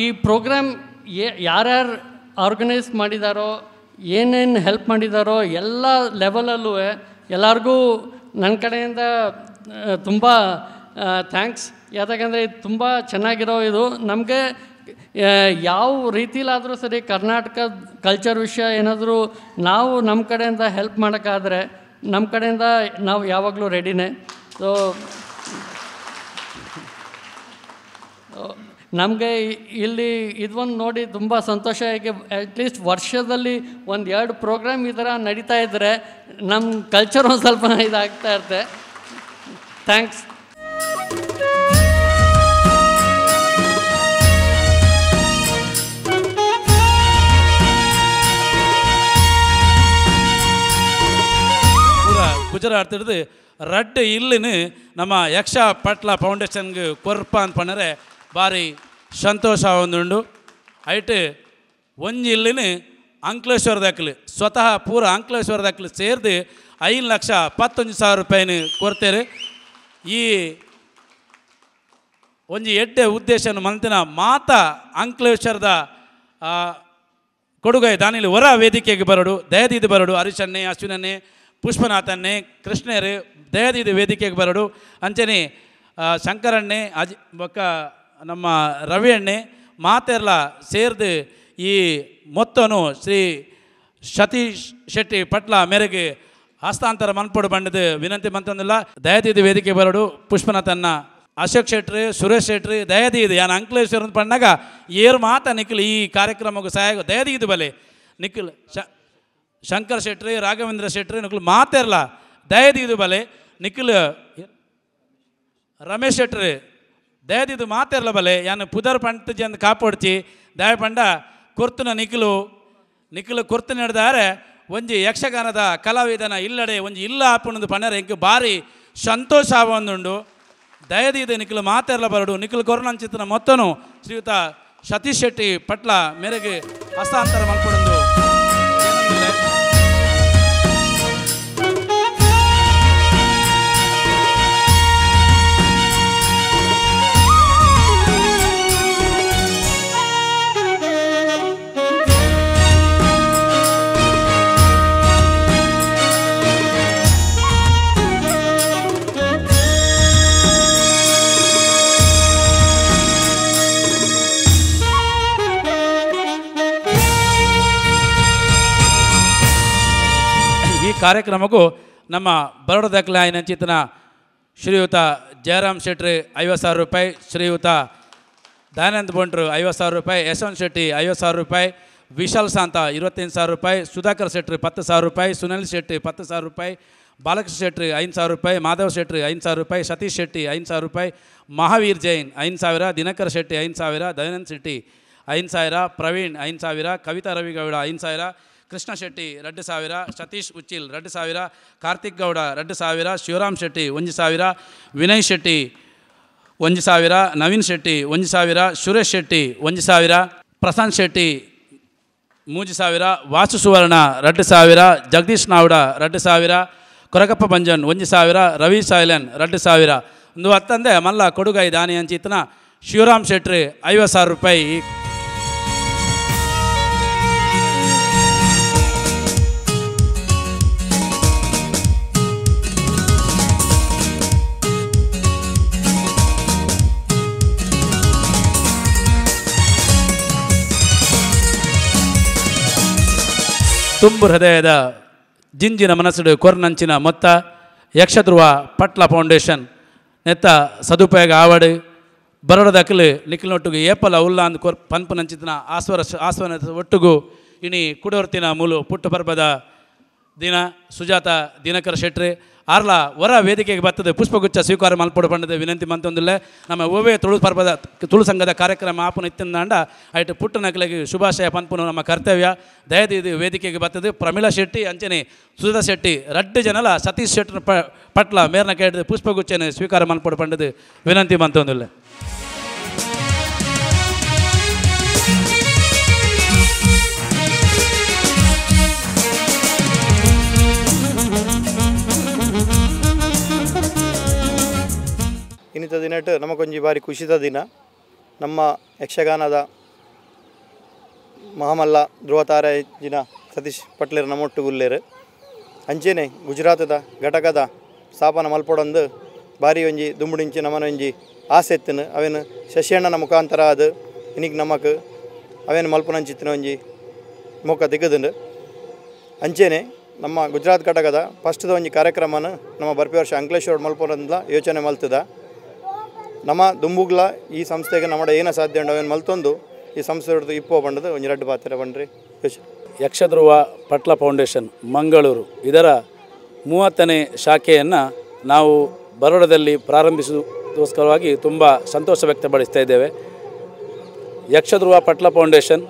ಈ ಪ್ರೋಗ್ರಾಮ್ ಯಾರ್ಯಾರು ಆರ್ಗನೈಸ್ ಮಾಡಿದಾರೋ, ಏನೇನು ಹೆಲ್ಪ್ ಮಾಡಿದಾರೋ ಎಲ್ಲ ಲೆವೆಲಲ್ಲೂ ಎಲ್ಲರಿಗೂ ನನ್ನ ಕಡೆಯಿಂದ ತುಂಬ thanks. ಯಾಕಂದರೆ ಇದು ತುಂಬ ಚೆನ್ನಾಗಿರೋ ಇದು ನಮಗೆ ಯಾವ ರೀತಿಲಾದರೂ ಸರಿ ಕರ್ನಾಟಕದ ಕಲ್ಚರ್ ವಿಷಯ ಏನಾದರೂ ನಾವು ನಮ್ಮ ಕಡೆಯಿಂದ ಹೆಲ್ಪ್ ಮಾಡೋಕ್ಕಾದರೆ ನಮ್ಮ ಕಡೆಯಿಂದ ನಾವು ಯಾವಾಗಲೂ ರೆಡಿನೇ. ಸೊ ನಮಗೆ ಇಲ್ಲಿ ಇದೊಂದು ನೋಡಿ ತುಂಬ ಸಂತೋಷ. ಆಗಿ ಅಟ್ಲೀಸ್ಟ್ ವರ್ಷದಲ್ಲಿ ಒಂದು 2 ಪ್ರೋಗ್ರಾಮ್ ಈ ಥರ ನಡೀತಾ ಇದ್ದರೆ ನಮ್ಮ ಕಲ್ಚರ್ ಒಂದು ಸ್ವಲ್ಪ ಇದಾಗ್ತಾ ಇರುತ್ತೆ. Thanks. ಪೂರ ಗುಜರಾತ್ ಹಿಡಿದು ರಡ್ಡು ಇಲ್ಲಿನ ನಮ್ಮ ಯಕ್ಷ ಪಟ್ಲ ಫೌಂಡೇಶನ್ಗೆ ಕೊರ್ಪ ಅಂತ ಪಣ್ಣರೆ ಭಾರಿ ಸಂತೋಷ ಒಂದುಂಡು. ಐಟ್ ಒಂಜಿ ಇಲ್ಲಿನ ಅಂಕ್ಲೇಶ್ವರ ದಾಖಲೆ ಸ್ವತಃ ಪೂರ ಅಂಕ್ಲೇಶ್ವರ ದಾಖಲೆ ಸೇರಿದು 5,11,000 ರೂಪಾಯಿನ ಕೊಡ್ತೇವೆ. ಈ ಒಂಜಿ ಎಡ್ಡೆ ಉದ್ದೇಶನ ಮಂತಿನ ಮಾತ ಅಂಕ್ಲೇಶ್ವರದ ಕೊಡುಗೈ ದಾನಿಲಿ ಹೊರ ವೇದಿಕೆಗೆ ಬರಡು, ದಯದೀದು ಬರಡು, ಹರಿಶನ್ನೆ, ಅಶ್ವಿನನ್ನೇ, ಪುಷ್ಪನಾಥನ್ನೇ, ಕೃಷ್ಣರು ದಯದೀದು ವೇದಿಕೆಗೆ ಬರಡು. ಅಂಚನೆ ಶಂಕರಣ್ಣೆ, ಅಜ್ ಬೊಕ್ಕ ನಮ್ಮ ರವಿ ಅಣ್ಣೆ ಮಾತೆಲ್ಲ ಸೇರಿದು ಈ ಮೊತ್ತನು ಶ್ರೀ ಸತೀಶ್ ಶೆಟ್ಟಿ ಪಟ್ಲ ಮೇರೆಗೆ ಹಸ್ತಾಂತರ ಮನ್ಪೊಡು ಬಂಡದು ವಿನಂತಿ ಮಂತಂದಿಲ್ಲ. ದಯದೀದು ವೇದಿಕೆ ಬರಡು ಪುಷ್ಪನಾಥನ್ನ, ಅಶೋಕ್ ಶೆಟ್ರಿ, ಸುರೇಶ್ ಶೆಟ್ರಿ ದಯದೀದು ಯಾನ್ ಅಂಕ್ಲೇಶ್ವರ ಅಂತ ಪಣ್ಣಾಗ ಏರು ಮಾತ ನಿಖಿಲ್ ಈ ಕಾರ್ಯಕ್ರಮಕ್ಕೆ ಸಹಾಯ ದಯದೀದು ಬಲೆ ನಿಖಿಲ್ ಶಂಕರ್ ಶೆಟ್ರಿ, ರಾಘವೇಂದ್ರ ಶೆಟ್ರಿ ನಿಖಿಲ್ ಮಾತೆರ್ಲ ದಯದೀದು ಬಲೆ ನಿಖಿಲ್ ರಮೇಶ್ ಶೆಟ್ರಿ ದಯದಿದ್ದು ಮಾತೆರ್ಲ ಬಲೆ ಯಾನು ಪುದರ್ ಪಂಟ್ ಜಂದು ಕಾಪೊಡ್ಚಿ ದಯ ಪಂಡ ಕೊರ್ತುನ ನಿಖಿಲು ನಿಖಿಲು ಕೊರ್ತು ನಡೆದಾರೆ ಒಂಜಿ ಯಕ್ಷಗಾನದ ಕಲಾವಿದನ ಇಲ್ಲಡೆ ಒಂಜಿ ಇಲ್ಲ ಆಪುಣದು ಪಣ್ಣರೆ ಎಂಕ್ ಭಾರಿ ಸಂತೋಷ ಆವೊಂದುಂಡು. ದಯದೀದು ನಿಖಿಲು ಮಾತೆರ್ಲ ಬರಡು ನಿಖಿಲು ಕೊರೋನಂಚಿತನ ಮೊತ್ತನು ಶ್ರೀಯುತ ಸತೀಶ್ ಶೆಟ್ಟಿ ಪಟ್ಲ ಮೇರೆಗೆ ಹಸ್ತಾಂತರ ಮಲ್ಪೊಡೊಂದು. ಈ ಕಾರ್ಯಕ್ರಮಕ್ಕೂ ನಮ್ಮ ಬರೋಡ ದಾಖಲೆ ಚಿತನ ಶ್ರೀಯುತ ಜಯರಾಮ್ ಶೆಟ್ರಿ 50,000 ರೂಪಾಯಿ, ಶ್ರೀಯುತ ದಯಾನಂದ್ ಬೊಂಡ್ರು 50,000 ರೂಪಾಯಿ, ಯಶವಂತ್ ಶೆಟ್ಟಿ 50,000 ರೂಪಾಯಿ, ವಿಶಾಲ್ ಸಾಂತ 25,000 ರೂಪಾಯಿ, ಸುಧಾಕರ್ ಶೆಟ್ರಿ 10,000 ರೂಪಾಯಿ, ಸುನಿಲ್ ಶೆಟ್ಟಿ 10,000 ರೂಪಾಯಿ, ಬಾಲಕೃಷ್ಣ ಶೆಟ್ರಿ 5,000 ರೂಪಾಯಿ, ಮಾಧವ ಶೆಟ್ರಿ 5,000 ರೂಪಾಯಿ, ಸತೀಶ್ ಶೆಟ್ಟಿ 5,000 ರೂಪಾಯಿ, ಮಹಾವೀರ್ ಜೈನ್ 5,000, ದಿನಕರ್ ಶೆಟ್ಟಿ 5,000, ದಯಾನಂದ್ ಶೆಟ್ಟಿ 5,000, ಪ್ರವೀಣ್ 5,000, ಕವಿತಾ ರವಿಗೌಡ 5,000, ಕೃಷ್ಣ ಶೆಟ್ಟಿ 2,000, ಸತೀಶ್ ಉಚ್ಚಿಲ್ 2,000, ಕಾರ್ತಿಕ್ ಗೌಡ 2,000, ಶಿವರಾಮ್ ಶೆಟ್ಟಿ 1,000, ವಿನಯ್ ಶೆಟ್ಟಿ 1,000, ನವೀನ್ ಶೆಟ್ಟಿ 1,000, ಸುರೇಶ್ ಶೆಟ್ಟಿ 1,000, ಪ್ರಶಾಂತ್ ಶೆಟ್ಟಿ 3,000, ವಾಸು ಸುವರ್ಣ 2,000, ಜಗದೀಶ್ ನಾವ್ಡ 2,000, ಕೊರಗಪ್ಪ ಬಂಜನ್ 1,000, ರವಿ ಸಾಯ್ಲನ್ 2,000. ಒಂದು ಹತ್ತಂದೆ ಮಲ್ಲ ಕೊಡುಗೈ ದಾನಿ ಅಂಚಿತನ ಶಿವರಾಮ್ ಶೆಟ್ಟಿ 50,000 ರೂಪಾಯಿ. ತುಂಬು ಹೃದಯದ ಜಿಂಜಿನ ಮನಸ್ಸುಡು ಕೊರ್ನಂಚಿನ ಮೊತ್ತ ಯಕ್ಷಧ್ರುವ ಪಟ್ಲ ಫೌಂಡೇಶನ್ ನೆತ್ತ ಸದುಪಯೋಗ ಆವಡು ಬರೋಡದಕ್ಕಲು ನಿಖಿಲ್ನೊಟ್ಟುಗು ಏಪಲ ಉಲ್ಲ ಅಂದ್ ಕೊರ್ ಪನ್ಪುನಂಚಿತನ ಆಸ್ವನ ಒಟ್ಟುಗು ಇನಿ ಕುಡೋರ್ತಿನ ಮೂಲು ಪುಟ್ಟು ಪರ್ಬದ ದಿನ ಸುಜಾತ ದಿನಕರ ಶೆಟ್ರಿ ಆರ್ಲ ಹೊರ ವೇದಿಕೆಗೆ ಬರ್ತದೆ ಪುಷ್ಪಗುಚ್ಛ ಸ್ವೀಕಾರ ಮಲ್ಪೊಡು ಪಂಡದ ವಿನಂತಿ ಮಂತೊಂದಿಲ್ಲ. ನಮ್ಮ ಓವೇ ತುಳು ಪರ್ಬದ ತುಳು ಸಂಘದ ಕಾರ್ಯಕ್ರಮ ಆಪುನ ಇತ್ತಿಂದಾಂಡ ಐಟ್ ಪುಟ್ಟ ನಕಲಿಗೆ ಶುಭಾಶಯ ಪನ್ಪುನು ನಮ್ಮ ಕರ್ತವ್ಯ. ದಯದೀದು ವೇದಿಕೆಗೆ ಬರ್ತದೆ ಪ್ರಮೀಳಾ ಶೆಟ್ಟಿ ಅಂಚನೆ ಸುಜಾತ ಶೆಟ್ಟಿ ರಡ್ಡು ಜನಲ ಸತೀಶ್ ಶೆಟ್ಟರ್ ಪಟ್ಲ ಮೇರ್ನ ಕೇಳಿದ ಪುಷ್ಪಗುಚ್ಛನ ಸ್ವೀಕಾರ ಮಲ್ಪೊಡು ಪಂಡದ ವಿನಂತಿ ಮಂತೊಂದಿಲ್ಲ. ಇನ್ನಿತ ದಿನಟ್ಟು ನಮಗೊಂಜಿ ಬಾರಿ ಖುಷಿದ ದಿನ. ನಮ್ಮ ಯಕ್ಷಗಾನದ ಮಹಾಮಲ್ಲ ಧ್ರುವತಾರೆ ಜಿನ ಸತೀಶ್ ಪಟ್ಲೇರ್ ನಮ್ಮೊಟ್ಟುಗುಲ್ಲೇರು ಅಂಚೆನೆ ಗುಜರಾತದ ಘಟಕದ ಸ್ಥಾಪನ ಮಲ್ಪೊಡಂದು ಬಾರಿ ಒಂಜಿ ದುಂಬುಡಿಂಚಿ ನಮನ ಒಂಜಿ ಆಸೆ ಎತ್ತನು ಅವೇನು ಶಶಿಯಣ್ಣನ ಮುಖಾಂತರ ಅದು ಇನ್ನಿಗೆ ನಮಕ್ ಅವೇನು ಮಲ್ಪನಂಚಿತ್ತಿನ ಒಂಜಿ ಮುಖ ದಿಕ್ಕದುಂಡು. ಅಂಚೆನೆ ನಮ್ಮ ಗುಜರಾತ್ ಘಟಕದ ಫಸ್ಟ್ದ ಒಂಜಿ ಕಾರ್ಯಕ್ರಮನ ನಮ್ಮ ಬರ್ಪಿ ವರ್ಷ ಅಂಕಲೇಶ್ವರ ಮಲ್ಪೊಡಂದ್ಲ ಯೋಚನೆ ಮಲ್ತದ. ನಮ್ಮ ದುಂಬುಗ್ಲ ಈ ಸಂಸ್ಥೆಗೆ ನಮ್ಮ ಏನ ಸಾಧ್ಯ ಉಂಡು ಅವೇನು ಮಲ್ತೊಂದು ಈ ಸಂಸ್ಥೆ ಇಪ್ಪೋ ಬಂಡದು ಒಂಜಿ ರಡ್ಡು ಪಾತ್ರ ಬಂಡ್ರಿ. ಯಕ್ಷಧ್ರುವ ಪಟ್ಲ ಫೌಂಡೇಶನ್ ಮಂಗಳೂರು ಇದರ 30ನೇ ಶಾಖೆಯನ್ನು ನಾವು ಬರೋಡದಲ್ಲಿ ಪ್ರಾರಂಭಿಸುವುದಕ್ಕೋಸ್ಕರವಾಗಿ ತುಂಬ ಸಂತೋಷ ವ್ಯಕ್ತಪಡಿಸ್ತಾ ಇದ್ದೇವೆ. ಯಕ್ಷಧ್ರುವ ಪಟ್ಲ ಫೌಂಡೇಶನ್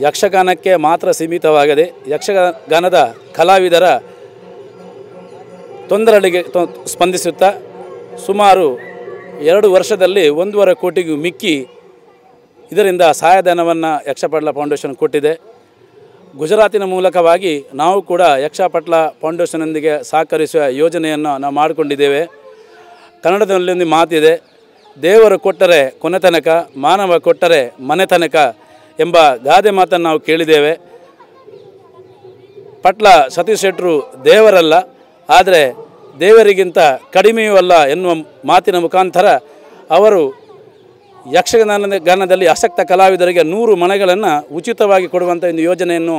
ಯಕ್ಷಗಾನಕ್ಕೆ ಮಾತ್ರ ಸೀಮಿತವಾಗದೆ ಯಕ್ಷಗಾನದ ಕಲಾವಿದರ ತೊಂದರೆಗಳಿಗೆ ಸ್ಪಂದಿಸುತ್ತಾ ಸುಮಾರು 2 ವರ್ಷದಲ್ಲಿ 1.5 ಕೋಟಿಗೂ ಮಿಕ್ಕಿ ಇದರಿಂದ ಸಹಾಯಧನವನ್ನು ಯಕ್ಷಪಟ್ಲ ಫೌಂಡೇಶನ್ ಕೊಟ್ಟಿದೆ. ಗುಜರಾತಿನ ಮೂಲಕವಾಗಿ ನಾವು ಕೂಡ ಯಕ್ಷಪಟ್ಲ ಫೌಂಡೇಶನ್ನೊಂದಿಗೆ ಸಹಕರಿಸುವ ಯೋಜನೆಯನ್ನು ನಾವು ಮಾಡಿಕೊಂಡಿದ್ದೇವೆ. ಕನ್ನಡದಲ್ಲಿ ಒಂದು ಮಾತಿದೆ, ದೇವರು ಕೊಟ್ಟರೆ ಕೊನೆತನಕ, ಮಾನವ ಕೊಟ್ಟರೆ ಮನೆತನಕ ಎಂಬ ಗಾದೆ ಮಾತನ್ನು ನಾವು ಕೇಳಿದ್ದೇವೆ. ಪಟ್ಲ ಸತೀಶ್ ಶೆಟ್ಟರು ದೇವರಲ್ಲ, ಆದರೆ ದೇವರಿಗಿಂತ ಕಡಿಮೆಯೂ ಅಲ್ಲ ಎನ್ನುವ ಮಾತಿನ ಮುಖಾಂತರ ಅವರು ಯಕ್ಷಗಾನದಲ್ಲಿ ಆಸಕ್ತ ಕಲಾವಿದರಿಗೆ 100 ಮನೆಗಳನ್ನು ಉಚಿತವಾಗಿ ಕೊಡುವಂಥ ಒಂದು ಯೋಜನೆಯನ್ನು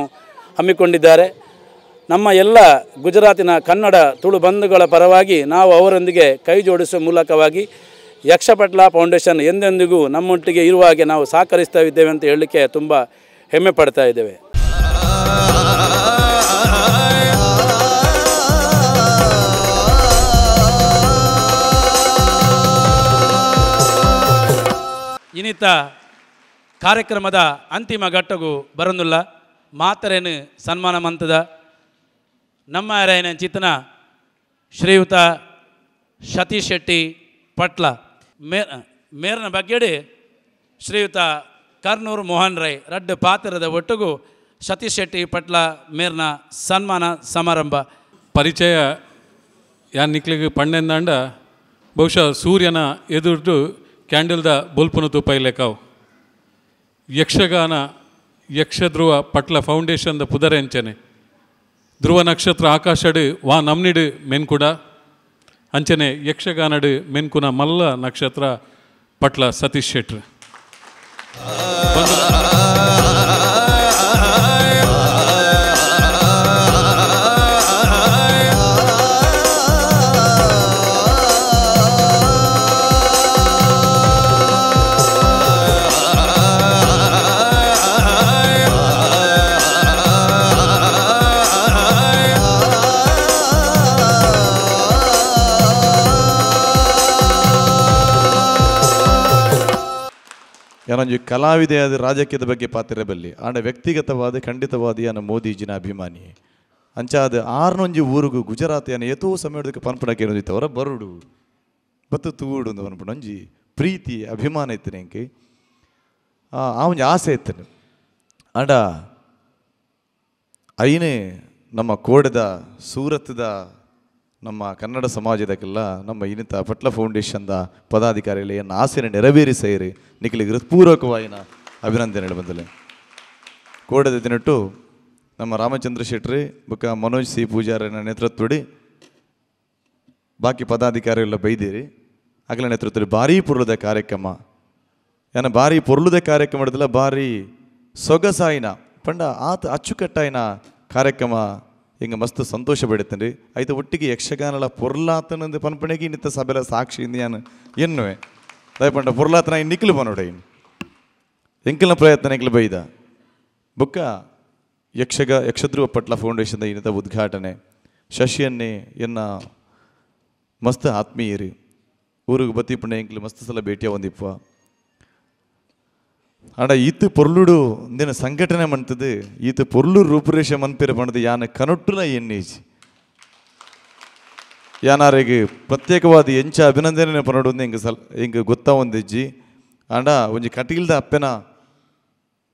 ಹಮ್ಮಿಕೊಂಡಿದ್ದಾರೆ. ನಮ್ಮ ಎಲ್ಲ ಗುಜರಾತಿನ ಕನ್ನಡ ತುಳು ಬಂಧುಗಳ ಪರವಾಗಿ ನಾವು ಅವರೊಂದಿಗೆ ಕೈ ಜೋಡಿಸುವ ಮೂಲಕವಾಗಿ ಯಕ್ಷಪಟ್ಲ ಫೌಂಡೇಶನ್ ಎಂದೆಂದಿಗೂ ನಮ್ಮೊಟ್ಟಿಗೆ ಇರುವ ಹಾಗೆ ನಾವು ಸಹಕರಿಸ್ತಾ ಇದ್ದೇವೆ ಅಂತ ಹೇಳಲಿಕ್ಕೆ ತುಂಬ ಹೆಮ್ಮೆ ಪಡ್ತಾ ಇದ್ದೇವೆ. ಇನ್ನಿತ ಕಾರ್ಯಕ್ರಮದ ಅಂತಿಮ ಘಟ್ಟಗೂ ಬರೋದಿಲ್ಲ ಮಾತರೇನು ಸನ್ಮಾನ ಮಂತದ ನಮ್ಮ ರಾಯನ ಚಿತನ ಶ್ರೀಯುತ ಸತೀಶ್ ಶೆಟ್ಟಿ ಪಟ್ಲ ಮೇರನ ಬಗ್ಗೆಡಿ ಶ್ರೀಯುತ ಕರ್ನೂರು ಮೋಹನ್ ರೈ ರಡ್ಡು ಪಾತ್ರದ ಒಟ್ಟಿಗೂ ಸತೀಶ್ ಶೆಟ್ಟಿ ಪಟ್ಲ ಮೇರ್ನ ಸನ್ಮಾನ ಸಮಾರಂಭ. ಪರಿಚಯ ಯಾನ್ ನಿಕ್ಲಿಗೆ ಪಣ್ಣೆಂದಾಂಡ ಬಹುಶಃ ಸೂರ್ಯನ ಎದುರ್ದು ಕ್ಯಾಂಡಲ್ದ ಬೊಲ್ಪುನ ತೂಪೈಲೆಕಾವು ಯಕ್ಷಗಾನ ಯಕ್ಷಧ್ರುವ ಪಟ್ಲ ಫೌಂಡೇಶನ್ದ ಪುದರೆಂಚನೆ ಧ್ರುವ ನಕ್ಷತ್ರ ಆಕಾಶಡು ವಾ ನಮ್ನಿಡು ಮೆನ್ಕುಡ ಅಂಚನೆ ಯಕ್ಷಗಾನಡು ಮೆನ್ಕುನ ಮಲ್ಲ ನಕ್ಷತ್ರ ಪಟ್ಲ ಸತೀಶ್ ಶೆಟ್ರು. ಯಾನೊಂಜಿ ಕಲಾವಿದೆಯಾದ ರಾಜಕೀಯದ ಬಗ್ಗೆ ಪಾತಿರ ಬಲ್ಲಿ ಆಂಡ ವ್ಯಕ್ತಿಗತವಾದ ಖಂಡಿತವಾದ ಯಾನ ಮೋದಿಜಿನ ಅಭಿಮಾನಿ ಅಂಚಾದ ಆರ್ನೊಂಜಿ ಊರುಗು ಗುಜರಾತ್ ಯಾನ ಏತೋ ಸಮಯದಕ್ಕೆ ಪನ್ಪುನಕ್ಕೆ ಏನೊಂದಿತ್ತು ಅವರ ಬರುಡು ಬತ್ತು ತೂಡು ಒಂದು ಪನ್ಪುನ ಒಂಜಿ ಪ್ರೀತಿ ಅಭಿಮಾನ ಇತ್ತು ಎಂಕೆ ಆ ಒಂಜಿ ಆಸೆ ಇತ್ತು ಆಂಡ ಐನೇ ನಮ್ಮ ಕೋಡದ ಸೂರತ್ದ ನಮ್ಮ ಕನ್ನಡ ಸಮಾಜದಕ್ಕೆಲ್ಲ ನಮ್ಮ ಇನ್ನಿತ ಪಟ್ಲ ಫೌಂಡೇಶನ್ದ ಪದಾಧಿಕಾರಿಗಳು ಎನ್ನ ಆಸೆನ ನೆರವೇರಿಸೇರಿ ನಿಖಲಿಗೆ ಹೃತ್ಪೂರ್ವಕವಾಯಿನ ಅಭಿನಂದನೆ ಬಂದಲೆ. ಕೋಡದ ದಿನಟ್ಟು ನಮ್ಮ ರಾಮಚಂದ್ರ ಶೆಟ್ರಿ ಬೊಕ್ಕ ಮನೋಜ್ ಸಿ ಪೂಜಾರನ ನೇತೃತ್ವಡಿ ಬಾಕಿ ಪದಾಧಿಕಾರಿಗಳೆಲ್ಲ ಬೈದಿರಿ ಅಗಲ ನೇತೃತ್ವದಲ್ಲಿ ಭಾರೀ ಪೊರುಳದ ಕಾರ್ಯಕ್ರಮ ಏನ ಭಾರಿ ಪೊರುಳದ ಕಾರ್ಯಕ್ರಮ ಹಿಡಿದಿಲ್ಲ ಭಾರಿ ಸೊಗಸಾಯಿನ ಪಂಡ ಆತ ಅಚ್ಚುಕಟ್ಟಾಯಿನ ಕಾರ್ಯಕ್ರಮ ಹಿಂಗೆ ಮಸ್ತ್ ಸಂತೋಷ ಪಡುತ್ತೇನೆ. ಆಯ್ತು ಒಟ್ಟಿಗೆ ಯಕ್ಷಗಾನಲ ಪೊರ್ಲಾತನಂದು ಪನ್ಪಣೆಗೆ ಇನ್ನಿತ್ತ ಸಭೆಲ ಸಾಕ್ಷಿ ಇಂದು ಎನ್ನುವೆ ದಯಪಂಡ ಪೊರ್ಲಾತನ ಇನ್ನು ನಿಖಲು ಪನೋಡೆ ಇನ್ನು ಎಂಕಲ್ನ ಪ್ರಯತ್ನ ಎಂಕಲು ಬೈದ ಬೊಕ್ಕ ಯಕ್ಷಧ್ರುವ ಪಟ್ಲ ಫೌಂಡೇಶನ್ದ ಇನ್ನಿತ ಉದ್ಘಾಟನೆ ಶಶಿಯನ್ನೇ ಎನ್ನ ಮಸ್ತ್ ಆತ್ಮೀಯರಿ ಊರಿಗೆ ಬತ್ತಿ ಪುಣ್ಯ ಎಂಕಲು ಮಸ್ತ್ ಸಲ ಭೇಟಿಯ ಒಂದಿಪ್ಪ ಆಡ ಈತ ಪೊರ್ಲುಡು ದಿನ ಸಂಘಟನೆ ಮಂತದು ಈತ ಪೊರ್ಲು ರೂಪುರೇಷೆ ಮನ್ಪಿರ ಪಣದು ಯಾನ ಕನೊಟ್ಟುಲ ಎನ್ನೀಜಿ ಯಾನಾರಿಗೆ ಪ್ರತ್ಯೇಕವಾದ ಎಂಚ ಅಭಿನಂದನೆ ಪನೋಡು ಎಂಗೆ ಸಲ್ ಎಂಗೆ ಗೊತ್ತಾ ಒಂದಿಜ್ಜಿ ಆಂಡ ಒಂಜಿ ಕಟೀಲ್ದ ಅಪ್ಪೆನ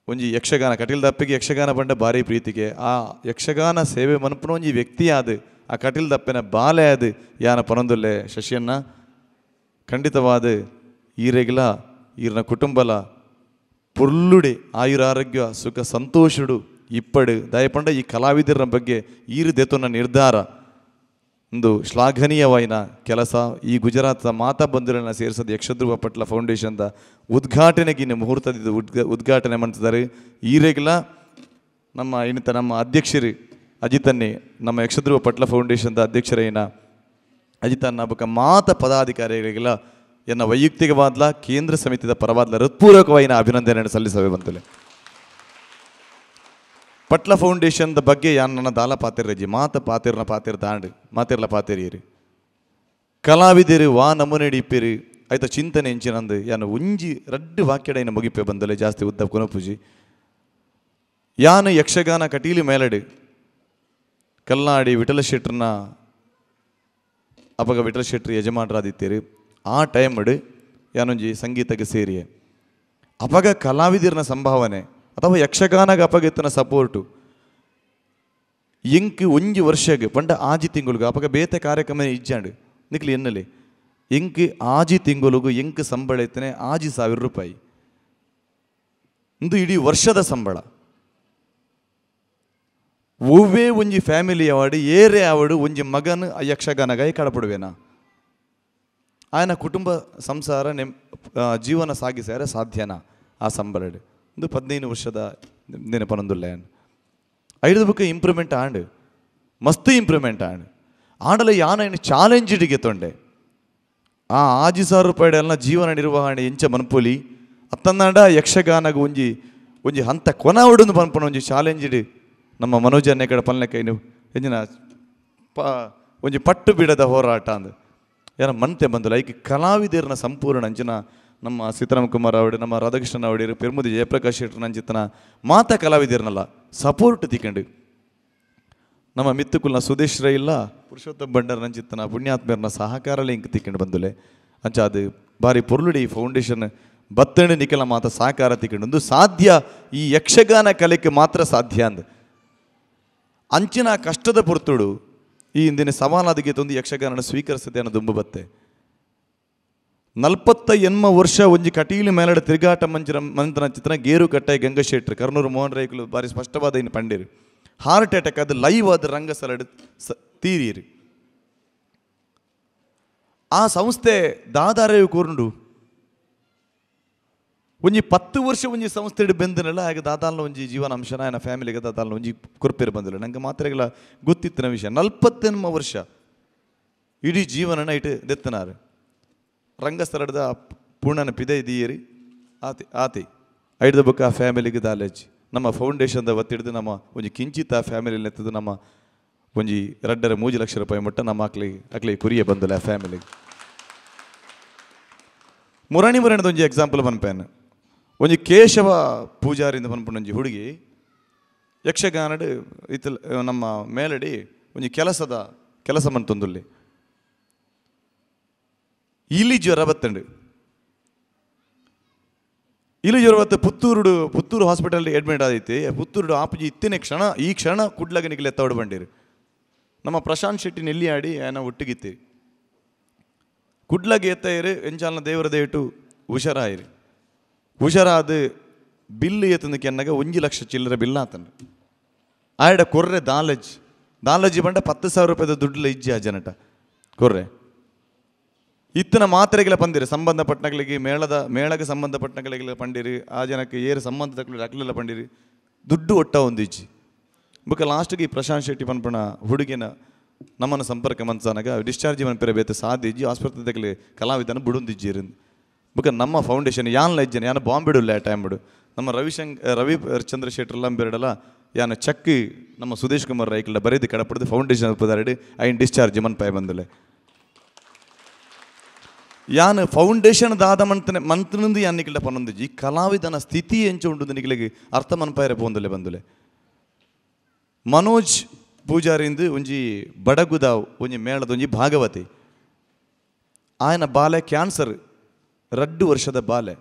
ಒಂಜಿ ಯಕ್ಷಗಾನ ಕಟೀಲ್ದ ಅಪ್ಪೆಗೆ ಯಕ್ಷಗಾನ ಪಂಡ ಭಾರಿ ಪ್ರೀತಿಗೆ ಆ ಯಕ್ಷಗಾನ ಸೇವೆ ಮನ್ಪುನ ಒಂಜಿ ವ್ಯಕ್ತಿ ಆದ ಆ ಕಟೀಲ್ದ ಅಪ್ಪೆನ ಬಾಲೆ ಅದು ಯಾನ ಪನೊಂದುಲ್ಲೆ ಶಶಿಯನ್ನ ಖಂಡಿತವಾದ ಈರೆಗಿಲ ಈರನ ಕುಟುಂಬಲ ಪೊರ್ಲುಡೆ ಆಯುರಾರೋಗ್ಯ ಸುಖ ಸಂತೋಷಡು ಇಪ್ಪಡು ದಯಪಂಡ ಈ ಕಲಾವಿದರ ಬಗ್ಗೆ ಈರು ದೆತೊನ್ನ ನಿರ್ಧಾರ ಒಂದು ಶ್ಲಾಘನೀಯವಾಯಿನ ಕೆಲಸ. ಈ ಗುಜರಾತ್ ಮಾತಾ ಬಂಧುಗಳನ್ನ ಸೇರಿಸೋದು ಯಕ್ಷಧ್ರುವ ಪಟ್ಲ ಫೌಂಡೇಶನ್ದ ಉದ್ಘಾಟನೆಗೆ ಇನ್ನು ಮುಹೂರ್ತದ ಉದ್ಘಾಟನೆ ಮಾಡ್ತಿದ್ದಾರೆ. ಈರೆಗಿಲ ನಮ್ಮ ಇನ್ನಿತ ನಮ್ಮ ಅಧ್ಯಕ್ಷರು ಅಜಿತನ್ನೇ ನಮ್ಮ ಯಕ್ಷಧ್ರುವ ಪಟ್ಲ ಫೌಂಡೇಶನ್ದ ಅಧ್ಯಕ್ಷರೈನ ಅಜಿತನ್ನ ಬೊಕ್ಕ ಮಾತ ಪದಾಧಿಕಾರಿಗಳಿಗೆಲ್ಲ ಎನ್ನ ವೈಯಕ್ತಿಕವಾದ ಕೇಂದ್ರ ಸಮಿತಿಯ ಪರವಾದ ಹೃತ್ಪೂರ್ವಕವಾಯಿನ ಅಭಿನಂದನೆಯನ್ನು ಸಲ್ಲಿಸವೆ ಬಂತಲೆ. ಪಟ್ಲ ಫೌಂಡೇಶನ್ದ ಬಗ್ಗೆ ಯಾನ್ ನನ್ನ ದಾಲ ಪಾತಿರಜ್ಜಿ ಮಾತ ಪಾತಿರ್ನ ಪಾತಿರ್ ದಾಂಡು ಮಾತಿರ್ಲ ಪಾತಿರಿಯರಿ ಕಲಾವಿದರು ವಾ ನಮೂನೆ ಇಪ್ಪಿರಿ ಆಯ್ತ ಚಿಂತನೆ ಎಂಚಿನಂದು ಯಾನು ಒಂಜಿ ರಡ್ಡು ವಾಕ್ಯಡೈನ ಮುಗಿಪೆ ಬಂದಲೆ ಜಾಸ್ತಿ ಉದ್ದ ಕುನಪೂಜಿ ಯಾನು ಯಕ್ಷಗಾನ ಕಟೀಲು ಮೇಲಡು ಕಲ್ನಾಡಿ ವಿಠಲ ಶೆಟ್ರನ್ನ ಅಪಗ ವಿಠಲ ಶೆಟ್ರು ಯಜಮಾನರಾದಿತ್ತೀರಿ ಆ ಟೈಮ್ ಯಾನೊಂಜಿ ಸಂಗೀತಕ್ಕೆ ಸೇರಿಯೆ ಅಪಗ ಕಲಾವಿದರನ ಸಂಭಾವನೆ ಅಥವಾ ಯಕ್ಷಗಾನಗ ಅಪಗೆತ್ತನ ಸಪೋರ್ಟು ಎಂಕ್ ಒಂಜಿ ವರ್ಷಗೆ ಪಂಡ ಆಜಿ ತಿಂಗಳಿಗೆ ಅಪಗ ಬೇತೆ ಕಾರ್ಯಕ್ರಮ ಇಜ್ಜಾಂಡು ನಿಕ್ಲಿ ಎನ್ನಲಿ ಎಂಕ್ ಆಜಿ ತಿಂಗಳಿಗೂ ಎಂಕ್ ಸಂಬಳ ಇತ್ತನೆ 5,000 ರೂಪಾಯಿ ಇಂದು ಇಡೀ ವರ್ಷದ ಸಂಬಳ. ಒವ್ವೇ ಒಂಜಿ ಫ್ಯಾಮಿಲಿ ಅವಾಡು ಏರೇ ಆವಡು ಒಂಜಿ ಮಗನ ಯಕ್ಷಗಾನಗಾಯಿ ಕಡಪಡುವೇನಾ ಆಯನ ಕುಟುಂಬ ಸಂಸಾರ ಜೀವನ ಸಾಗಿಸಾರೆ ಸಾಧ್ಯನಾ ಆ ಸಂಬಳಡು ಒಂದು 15 ವರ್ಷದ ನೆನಪನೊಂದುಲ್ಲ ಐದು ಬುಕ್ಕ ಇಂಪ್ರೂವ್ಮೆಂಟ್ ಆಂಡು ಮಸ್ತ್ ಇಂಪ್ರೂವ್ಮೆಂಟ್ ಆಂಡು ಆಂಡಲ ಯಾನ ಏನು ಚಾಲೆಂಜ್ ಇಡಿಗೆ ತೊಂಡೆ ಆ 5,000 ರೂಪಾಯಿ ಎಲ್ಲ ಜೀವನ ನಿರ್ವಹಣೆ ಎಂಚ ಮನ್ಪೊಲಿ ಅತ್ತಂದಾಂಡ ಯಕ್ಷಗಾನಗ ಒಂಜಿ ಒಂಜಿ ಹಂತ ಕೊನ ಒಡೊಂದು ಪನ್ಪನ ಒಂಜಿ ಚಾಲೆಂಜ್ ಇಡಿ ನಮ್ಮ ಮನೋಜನ್ಯ ಕಡೆ ಪನ್ಲೆಕ್ಕ ಎಂಜಿನ ಒಂಜಿ ಪಟ್ಟು ಬಿಡದ ಹೋರಾಟ ಅಂದು ಯಾರ ಮನ್ತೆ ಬಂದು ಲೈಕ್ ಕಲಾವಿದರನ ಸಂಪೂರ್ಣ ಅಂಚಿನ ನಮ್ಮ ಸೀತಾರಾಮ್ ಕುಮಾರ್ ಅವಡು ನಮ್ಮ ರಾಧಾಕೃಷ್ಣನ್ ಅವಡಿರು ಪೆರ್ಮುದಿ ಜಯಪ್ರಕಾಶ್ ಶೆಟ್ಟರ್ ನಂಚಿತನ ಮಾತಾ ಕಲಾವಿದರನಲ್ಲ ಸಪೋರ್ಟ್ ತಿಕ್ಕಂಡು ನಮ್ಮ ಮಿತ್ತುಕುಲ್ನ ಸುದೇಶ್ ರೈ ಇಲ್ಲ ಪುರುಷೋತ್ತಮ ಭಂಡಾರ ನಂಚಿತನ ಪುಣ್ಯಾತ್ಮರನ ಸಹಕಾರ ಲಿಂಕ್ ತಿಕ್ಕಂಡು ಬಂದುಲೆ ಅಂಚ ಅದು ಭಾರಿ ಪೊರ್ಲುಡಿ ಫೌಂಡೇಶನ್ ಬತ್ತಣೆ ನಿಖಲ ಮಾತ ಸಹಕಾರ ತಿಕ್ಕಂಡು ಒಂದು ಸಾಧ್ಯ ಈ ಯಕ್ಷಗಾನ ಕಲೆಗೆ ಮಾತ್ರ ಸಾಧ್ಯ ಅಂದ ಅಂಚಿನ ಕಷ್ಟದ ಪೊರ್ತುಡು ಈ ಇಂದಿನ ಸವಾಲಾದಿಗೆ ತಂದು ಯಕ್ಷಗಾನ ಸ್ವೀಕರಿಸದೆ ಅನ್ನೋ ದುಂಬು ಬತ್ತೆ. 48 ವರ್ಷ ಒಂಜಿ ಕಟೀಲು ಮೇಲಡ ತಿರುಗಾಟ ಮಂಚಿನ ಮಂತನ ಚಿತ್ರ ಗೇರು ಕಟ್ಟೆ ಗಂಗಶೆಟ್ರು ಕರ್ನೂರು ಮೋಹನ್ ರೈಕುಲು ಭಾರಿ ಸ್ಪಷ್ಟವಾದ ಇನ್ನು ಪಂಡಿರು ಹಾರ್ಟ್ ಅಟ್ಯಾಕ್ ಅದು ಲೈವ್ ಆದ ರಂಗಸ್ಥಳ ತೀರಿರಿ ಆ ಸಂಸ್ಥೆ ದಾದಾರೇವು ಕೂರ್ಂಡು ಒಂಜಿ 10 ವರ್ಷ ಒಂಜಿ ಸಂಸ್ಥೆ ಬೆಂದನಲ್ಲ ಹಾಗೆ ದಾದಾಲ್ನ ಒಂಜಿ ಜೀವನ ಅಂಶನ ఆయన ಫ್ಯಾಮಿಲಿಗೆ ದಾದಾಲ್ನ ಒಂಜಿ ಕುರ್ಪಿರು ಬಂದಿಲ್ಲ ನಂಗೆ ಮಾತ್ರೆಗಳ ಗೊತ್ತಿತ್ತಿನ ವಿಷಯ. 48 ವರ್ಷ ಇಡೀ ಜೀವನನ ಇಟ್ಟು ದೆತ್ತನಾರು ರಂಗಸ್ಥಳದ ಪೂರ್ಣನ ಪಿದೆ ಇದೀರಿ ಆತಿ ಆತಿ ಐಡ್ದ ಬೊಕ್ಕ ಆ ಫ್ಯಾಮಿಲಿಗೆ ದಾಲೇಜ್ ನಮ್ಮ ಫೌಂಡೇಶನ್ದ ಒತ್ತಿಡ್ದು ನಮ್ಮ ಒಂಜಿ ಕಿಂಚಿತ್ ಆ ಫ್ಯಾಮಿಲಿ ಎತ್ತದು ನಮ್ಮ ಒಂಜಿ 2.5-3 ಲಕ್ಷ ರೂಪಾಯಿ ಮಟ್ಟ ನಮ್ಮ ಅಕ್ಲಿ ಅಕ್ಲಿ ಕುರಿಯ ಬಂದಿಲ್ಲ ಆ ಫ್ಯಾಮಿಲಿಗೆ. ಮುರಾಣಿ ಮುರಾಣಿದ ಒಂಜಿ ಎಕ್ಸಾಂಪಲ್ ಪನ್ಪೇನು. ಒಂಜಿ ಕೇಶವ ಪೂಜಾರಿಂದ ಪನ್ಪುನೊಂಜಿ ಹುಡುಗಿ ಯಕ್ಷಗಾನಡ್ ಇತ್ತ ನಮ್ಮ ಮೇಲಡಿ ಒಂಜಿ ಕೆಲಸದ ಕೆಲಸ ಮಂತೊಂದುಲ್ಲೆ ಇಲಿ ಜ್ವರ ಬತ್ತಂಡು. ಇಲಿ ಜ್ವರ ಬತ್ತು ಪುತ್ತೂರುಡು ಪುತ್ತೂರು ಹಾಸ್ಪಿಟಲ್ ಅಡ್ಮಿಟ್ ಆದೈತಿ. ಪುತ್ತೂರುಡು ಆಪುಜಿ ಇತ್ತಿನ ಕ್ಷಣ ಈ ಕ್ಷಣ ಕುಡ್ಲಗ ನಿಗಲೆ ಎತ್ತವಡು ಬಂಡೀರು. ನಮ್ಮ ಪ್ರಶಾಂತ್ ಶೆಟ್ಟಿ ನೆಲ್ಲಿ ಆಡಿ ಆಯನ ಒಟ್ಟಿಗಿತ್ತೀರಿ. ಕುಡ್ಲಗ ಎತ್ತಯಿರು ಎಂಚಾಲ್ನ ದೇವರ ದೇಟು ಹುಷಾರಾಯಿರಿ. ಹುಷಾರಾದ ಬಿಲ್ಲು ಎತ್ತಂದು ಕೆನ್ನಾಗ 1 ಲಕ್ಷ ಚಿಲ್ಲರೆ ಬಿಲ್ ಆತಂಡು. ಆಯಡ ಕೊರ್ರೆ ದಾಲಜ್ ದಾಲಜಿ ಬಂಡ 10,000 ರೂಪಾಯಿದ ದುಡ್ಡುಲ ಇಜ್ಜಿ ಆ ಜನಟ ಕೊರ್ರೆ. ಇತ್ತನ ಮಾತ್ರೆಗೆಲ್ಲ ಪಂದಿರು ಸಂಬಂಧಪಟ್ಟಗಳಿಗೆ ಮೇಳದ ಮೇಳಗೆ ಸಂಬಂಧಪಟ್ಟಗಳಿಗೆ ಪಂಡಿರಿ ಆ ಜನಕ್ಕೆ ಏರು ಸಂಬಂಧ ತಕ್ಕಲು ಅಕ್ಲೆಲ್ಲ ಪಂಡಿರಿ ದುಡ್ಡು ಒಟ್ಟ ಒಂದು ಇಜ್ಜಿ. ಬೊಕ್ಕ ಲಾಸ್ಟ್ಗೆ ಈ ಪ್ರಶಾಂತ್ ಶೆಟ್ಟಿ ಪನ್ಪುನ ಹುಡುಗಿನ ನಮ್ಮನ್ನು ಸಂಪರ್ಕ ಮನ್ಸನಾಗ ಡಿಸ್ಚಾರ್ಜ್ ಮನ್ಪಿರ ಬೇತೆ ಸಾಧ್ಯ ಇಜ್ಜಿ ಆಸ್ಪತ್ರೆ ತಗಲಿ ಕಲಾವಿದನ ಬುಡುಂದಿಜ್ಜಿ. ಬೊಕ್ಕ ನಮ್ಮ ಫೌಂಡೇಶನ್ ಯಾನ್ಲ ಇಜ್ಜನ ಯಾನ ಬಾಂಬೆಡುಲ್ಲ ಆ ಟೈಮ್ ಬಿಡು ನಮ್ಮ ರವಿಚಂದ್ರ ಶೆಟ್ಟರ್ಲ ಬೇರಡಲ್ಲ ಯಾನ ಚಕ್ಕಿ ನಮ್ಮ ಸುದೇಶ್ ಕುಮಾರ್ ರೈಕಲ್ಡ ಬರೆದು ಕಡಪಡ್ದು ಫೌಂಡೇಶನ್ ಪದಾರಡಿ ಐನ್ ಡಿಸ್ಚಾರ್ಜ್ ಮನ್ಪಾಯ ಬಂದಲೆ. ಯಾನ್ ಫೌಂಡೇಶನ್ ದಾದ ಮಂತನೆ ಮಂತನಿಂದ ಯಾನ್ ನಿಗಲ ಪನ್ನೊಂದಿಜ್ಜಿ. ಈ ಕಲಾವಿದನ ಸ್ಥಿತಿ ಎಂಚ ಉಂಡು ನಿಗಲಿಗೆ ಅರ್ಥ ಮನ್ಪಾಯರೆ ಪೋಂದಲೆ ಬಂದುಲೆ. ಮನೋಜ್ ಪೂಜಾರಿಂದು ಒಂಜಿ ಬಡಗುದ ಒಂಜಿ ಮೇಳದ ಒಂಜಿ ಭಾಗವತಿ ಆಯನ ಬಾಲೆ ಕ್ಯಾನ್ಸರ್ 2 ವರ್ಷದ ಬಾಲೆ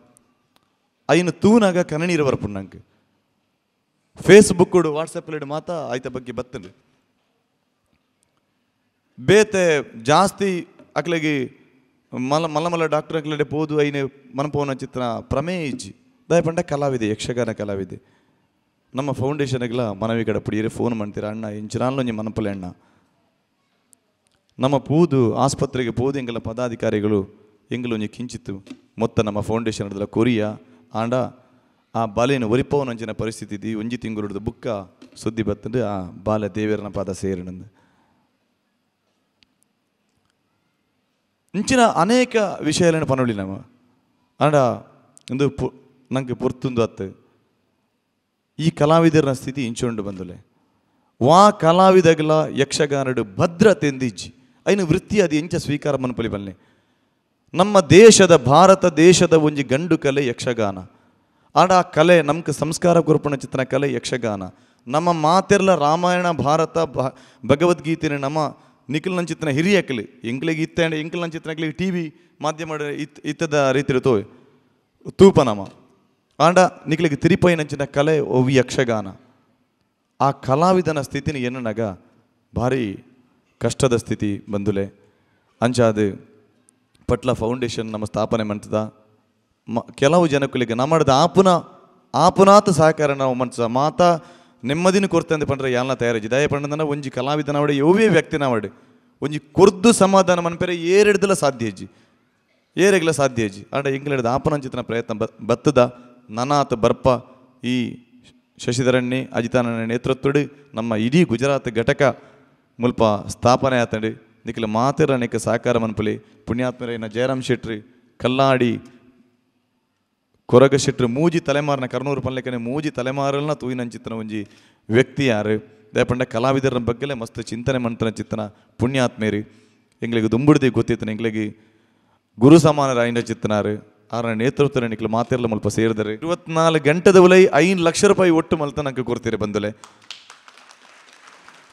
ಐನು ತೂನಾಗ ಕಣ್ಣೀರು ಬರ್ಪುಂಡು. ಫೇಸ್ಬುಕ್ ವಾಟ್ಸಪ್ ಮಾತಾ ಆಯ್ತ ಬಗ್ಗೆ ಬತ್ತಂಡು. ಬೇತೆ ಜಾಸ್ತಿ ಅಕ್ಲೆಗೆ ಮಲ ಮಲ್ಲ ಮಲ್ಲ ಡಾಕ್ಟರ್ ಅಕ್ಲೆಡೆ ಪೋದು ಐನೆ ಮನಪೋನ ಚಿತ್ರ ಪ್ರಮೇಯ ಇಜ್ಜಿ. ದಯಪಂಡ ಕಲಾವಿದೆ ಯಕ್ಷಗಾನ ಕಲಾವಿದೆ ನಮ್ಮ ಫೌಂಡೇಶನ್ಗೆಲ್ಲ ಮನವಿ ಕಡೆ ಪುಡಿಯರೆ ಫೋನ್ ಮಾಡ್ತೀರ ಅಣ್ಣ ಇಂಚಿನಾಲೊಂಜಿ ಮನಪಲೆ ಅಣ್ಣ. ನಮ್ಮ ಪೂದು ಆಸ್ಪತ್ರೆಗೆ ಪೋದು ಎಂಗೆಲ್ಲ ಪದಾಧಿಕಾರಿಗಳು ಎಂಗಲೊಂಜಿ ಕಿಂಚಿತ್ತು ಮೊತ್ತ ನಮ್ಮ ಫೌಂಡೇಶನ್ ಹಿಡಿದಲ್ಲ ಕೊರಿಯಾ ಆಂಡ ಆ ಬಾಲೆಯನ್ನು ಒರಿಪವನಂಚಿನ ಪರಿಸ್ಥಿತಿ ಇದ್ದು ಒಂಜಿ ತಿಂಗಳು ಬುಕ್ಕ ಸುದ್ದಿ ಬತ್ತಂದು ಆ ಬಾಲೆ ದೇವರನ ಪಾದ ಸೇರಿನಂದು. ಇಂಚಿನ ಅನೇಕ ವಿಷಯಗಳನ್ನು ಪನೊಳಿ ನಮ್ಮ ಆಂಡ ಒಂದು ನಂಗೆ ಪೊರ್ತುಂದು ಅತ್ತು ಈ ಕಲಾವಿದರನ ಸ್ಥಿತಿ ಇಂಚುಂಡು ಬಂದುಲೆ. ವಾ ಕಲಾವಿದಗಲ ಯಕ್ಷಗಾನಡು ಭದ್ರತೆಂದಿಜ್ಜಿ ಐನು ವೃತ್ತಿ ಅದು ಎಂಚ ಸ್ವೀಕಾರ ಮನಪಲಿ ಬಲ್ಲೆ. ನಮ್ಮ ದೇಶದ ಭಾರತ ದೇಶದ ಒಂಜಿ ಗಂಡು ಕಲೆ ಯಕ್ಷಗಾನ. ಆಡ ಆ ಕಲೆ ನಮ್ಗೆ ಸಂಸ್ಕಾರ ಕೊರ್ಪಣ ಚಿತ್ರನ ಕಲೆ ಯಕ್ಷಗಾನ. ನಮ್ಮ ಮಾತೆರ್ಲ ರಾಮಾಯಣ ಭಾರತ ಭಗವದ್ಗೀತೆನ ನಮ್ಮ ನಿಖಿಲ್ ನಂಚಿತ್ನ ಹಿರಿಯ ಕಲೆ ಎಂಕ್ಲಿಗೆ ಇತ್ತ ಎಂಕಲ್ ನಂಚಿತ್ನಕ್ಲಿಗೆ ಟಿ ವಿ ಮಾಧ್ಯಮ ಇತ್ತದ ರೀತಿಯಲ್ಲಿ ತೋಯ್ ತೂಪ ನಮ್ಮ ಆಂಡ ನಿಖಲಿಗೆ ತಿರಿಪೈ ನಂಚಿನ ಕಲೆ ಒವಿ ಯಕ್ಷಗಾನ. ಆ ಕಲಾವಿದನ ಸ್ಥಿತಿನ ಎನ್ನನಾಗ ಭಾರಿ ಕಷ್ಟದ ಸ್ಥಿತಿ ಬಂದುಲೆ. ಅಂಚಾದ ಪಟ್ಲ ಫೌಂಡೇಶನ್ ನಮ್ಮ ಸ್ಥಾಪನೆ ಮಂತದ ಕೆಲವು ಜನಕ್ಕಲಿಗೆ ನಮ್ಮದ ಆಪುನ ಆಪುನಾತ ಸಹಕಾರ ನಾವು ಮನ್ಸ ಮಾತಾ ನೆಮ್ಮದಿನ ಕೊರತೆ ಅಂತ ಪಂಡ್ರೆ ಯಾಲ್ನ ತಯಾರಿಜಿ ದಯ ಪಂಡನ ಒಂಜಿ ಕಲಾವಿದನವಡೆ ಯೋವೇ ವ್ಯಕ್ತಿನವಡೆ ಒಂಜಿ ಕೊರ್ದು ಸಮಾಧಾನ ಮನ್ಪೆರೆ ಏರೆಡ್ದಲ ಸಾಧ್ಯ ಇಜ್ಜಿ ಏರೆಗ್ಲ ಸಾಧ್ಯ ಇಜ್ಜಿ. ಆಂಡ ಎಂಗ್ಲೆಡ್ದ ಆಪನಂಚಿತನ ಪ್ರಯತ್ನ ಬತ್ತದ ನನಾತ ಬರ್ಪ ಈ ಶಶಿಧರಣ್ಣಿ ಅಜಿತಾನಣ್ಣ ನೇತೃತ್ವಡು ನಮ್ಮ ಇಡೀ ಗುಜರಾತ್ ಘಟಕ ಮುಲ್ಪ ಸ್ಥಾಪನೆ ಆತಂಡಿ. ನಿಖಿಲ ಮಾತೆರ ಅನೇಕ ಸಹಕಾರ ಮನ್ಪಲಿ ಪುಣ್ಯಾತ್ಮರೈನ ಜಯರಾಮ್ ಶೆಟ್ರಿ ಕಲ್ಲಾಡಿ ಕೊರಗ ಶೆಟ್ರು ಮೂಜಿ ತಲೆಮಾರಿನ ಕರ್ನೂರು ಪಲ್ಲೆಕನೆ ಮೂಜಿ ತಲೆಮಾರಲ್ನ ತೂಯಿನಂಚಿತ್ತನ ಒಂಜಿ ವ್ಯಕ್ತಿ ಯಾರು ದಯಪಂಡ ಕಲಾವಿದರ ಬಗ್ಗೆಲೆ ಮಸ್ತ್ ಚಿಂತನೆ ಮಂತನ ಚಿತ್ತನ ಪುಣ್ಯಾತ್ಮೇರಿ ಎಂಗ್ಲಿಗೆ ದುಂಬುಡ್ದಿ ಗೊತ್ತಿತ್ತನ ಎಂಗ್ಲಿಗೆ ಗುರು ಸಮಾನರಾಯಿನ ಚಿತ್ತನಾರು ಆರ ನೇತೃತ್ವ ನಿಕ್ಲು ಮಾತೆರ್ಲ ಮುಲ್ಪ ಸೇರಿದರೆ 24 ಗಂಟೆದ ಉಲೈ 5 ಲಕ್ಷ ರೂಪಾಯಿ ಒಟ್ಟು ಮಲ್ತ ನಂಗೆ ಕೊಡ್ತೀರಿ ಬಂದುಲೆ.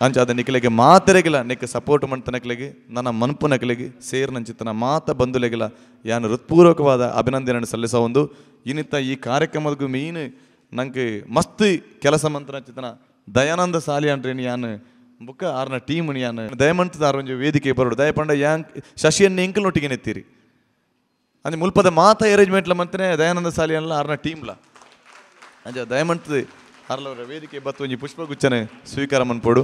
ಅಂಚಾದ ನಿಕ್ಲೆಗೆ ಮಾತೆರೆಗಿಲ್ಲ ನಿಕ್ಕ ಸಪೋರ್ಟ್ ಮಂತನಕ್ಲೆಗೆ ನನ್ನ ಮನ್ಪು ನಕಲಿಗೆ ಸೇರ್ ನಂಚಿತ್ತನ ಮಾತ ಬಂದುಲೆಗಿಲ್ಲ ಯಾನು ಹೃತ್ಪೂರ್ವಕವಾದ ಅಭಿನಂದನೆಯನ್ನು ಸಲ್ಲಿಸ ಒಂದು ಇನ್ನಿತ್ತ ಈ ಕಾರ್ಯಕ್ರಮದ ಮೀನು ನಂಗೆ ಮಸ್ತ್ ಕೆಲಸ ಮಂತನ ಚಿತ್ತನ ದಯಾನಂದ ಸಾಲಿ ಅಂಟ್ರೇನು ಯಾನು ಬುಕ್ಕ ಆರ್ನ ಟೀಮ್ ಯಾನು ದಯಮಂತದ ಆರ್ ಒಂಜಿ ವೇದಿಕೆ ಬರೋಡು ದಯಪಂಡ ಯಾನ್ ಶಶಿಯನ್ನು ಎಂಕಲ್ ಒಟ್ಟಿಗೆ ನೆತ್ತೀರಿ ಅಂದ್ರೆ ಮುಲ್ಪದ ಮಾತ ಅರೇಂಜ್ಮೆಂಟ್ಲ ಮಂತನೆ ದಯಾನಂದ ಸಾಲಿ ಅಲ್ಲ ಆರ್ನ ಟೀಮ್ಲ ಅಂಚ ದಯಮಂತದ ಆರ್ಲವರ ವೇದಿಕೆ ಬತ್ತು ಒಂಜಿ ಪುಷ್ಪಗುಚ್ಛನೆ ಸ್ವೀಕಾರ ಮನ್ಪೋಡು.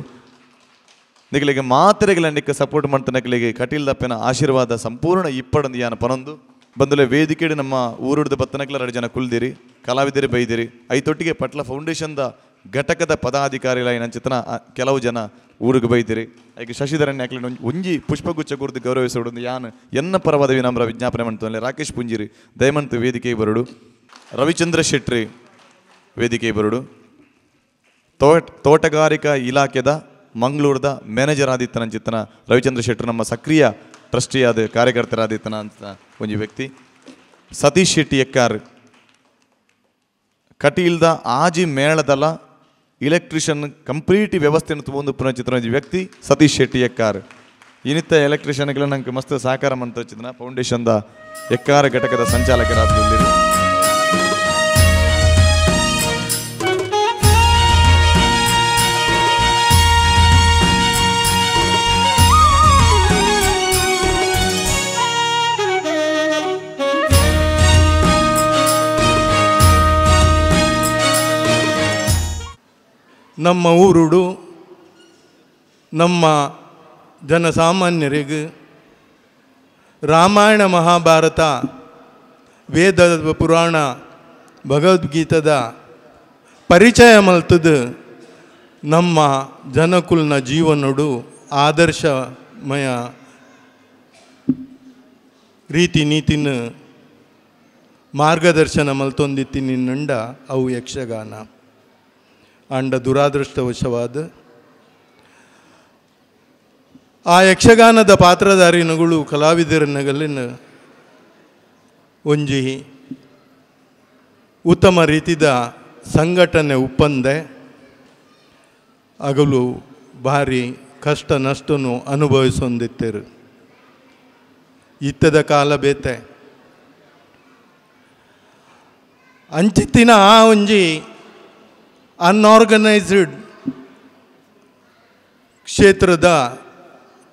ನಿಗಲಿಗೆ ಮಾತೆರೆಗಳ ನಿಕ್ಕ ಸಪೋರ್ಟ್ ಮಾಡ್ತನಕಲಿಗೆ ಕಟೀಲ್ ದಪ್ಪನ ಆಶೀರ್ವಾದ ಸಂಪೂರ್ಣ ಇಪ್ಪಡಂದು ಯಾನ ಪನೊಂದು ಬಂದಲೆ ವೇದಿಕೆಡು ನಮ್ಮ ಊರುಡ್ದ ಬತ್ತನಕ್ಲ 2 ಜನ ಕುಲ್ದಿರಿ ಕಲಾವಿದಿರಿ ಬೈದಿರಿ ಐತೊಟ್ಟಿಗೆ ಪಟ್ಲ ಫೌಂಡೇಶನ್ದ ಘಟಕದ ಪದಾಧಿಕಾರಿಗಳ ನಂಚಿತನ ಕೆಲವು ಜನ ಊರಿಗೆ ಬೈದಿರಿ. ಐಕೆ ಶಶಿಧರನ್ ಯಾಕಲೆ ಒಂಜಿ ಪುಷ್ಪಗುಚ್ಛ ಕುರಿತು ಗೌರವಿಸೋಡು ಯಾನ್ ಎನ್ನ ಪರವಾದ ವಿನಮ್ರ ವಿಜ್ಞಾಪನೆ ಮಾಡ್ತಾನೆ. ರಾಕೇಶ್ ಪುಂಜಿರಿ ದಯಮಂತ್ ವೇದಿಕೆ ಬರುಡು, ರವಿಚಂದ್ರ ಶೆಟ್ರಿ ವೇದಿಕೆ ಬರುಡು, ತೋಟಗಾರಿಕಾ ಇಲಾಖೆದ ಮಂಗಳೂರದ ಮ್ಯಾನೇಜರ್ ಆದಿತ್ತನ ಚಿತ್ತನ ರವಿಚಂದ್ರ ಶೆಟ್ಟರು ನಮ್ಮ ಸಕ್ರಿಯ ಟ್ರಸ್ಟಿಯಾದ ಕಾರ್ಯಕರ್ತರಾದಿತ್ತನ ಅಂತ ಒಂಜಿ ವ್ಯಕ್ತಿ. ಸತೀಶ್ ಶೆಟ್ಟಿ ಎಕ್ಕಾರ್ ಕಟೀಲ್ದ ಆಜಿ ಮೇಳದಲ ಎಲೆಕ್ಟ್ರಿಷಿಯನ್ ಕಂಪ್ಲೀಟ್ ವ್ಯವಸ್ಥೆಯನ್ನು ತುಂಬೊಂದು ಪುನಃ ಒಂಜಿ ವ್ಯಕ್ತಿ ಸತೀಶ್ ಶೆಟ್ಟಿ ಎಕ್ಕಾರ್. ಇನ್ನಿತ್ತ ಎಲೆಕ್ಟ್ರಿಷಿಯನ್ಗಳ ನಂಗೆ ಮಸ್ತ್ ಸಹಕಾರ ಮಂತ್ರ ಫೌಂಡೇಶನ್ದ ಎಕ್ಕಾರ ಘಟಕದ ಸಂಚಾಲಕರಾದ. ನಮ್ಮ ಊರುಡು ನಮ್ಮ ಜನಸಾಮಾನ್ಯರಿಗೆ ರಾಮಾಯಣ ಮಹಾಭಾರತ ವೇದ ಪುರಾಣ ಭಗವದ್ಗೀತದ ಪರಿಚಯ ಮಲ್ತದ ನಮ್ಮ ಜನಕುಲ್ನ ಜೀವನಡು ಆದರ್ಶಮಯ ರೀತಿ ನೀತಿನ ಮಾರ್ಗದರ್ಶನ ಮಲ್ತೊಂದಿತ್ತಿ ನಿನ್ನಂಡ ಅವು ಯಕ್ಷಗಾನ. ಅಂಡ ದುರಾದೃಷ್ಟವಶವಾದ ಆ ಯಕ್ಷಗಾನದ ಪಾತ್ರಧಾರಿನಗಳು ಕಲಾವಿದರನಗಲಿನ ಒಂಜಿ ಉತ್ತಮ ರೀತಿದ ಸಂಘಟನೆ ಒಪ್ಪಂದೆ ಅಗಲು ಭಾರಿ ಕಷ್ಟ ನಷ್ಟನು ಅನುಭವಿಸೊಂದಿತ್ತರು. ಇತ್ತದ ಕಾಲ ಬೇತೆ ಅಂಚಿತ್ತಿನ ಆ ಒಂಜಿ ಅನ್ಆರ್ಗನೈಸ್ಡ್ ಕ್ಷೇತ್ರದ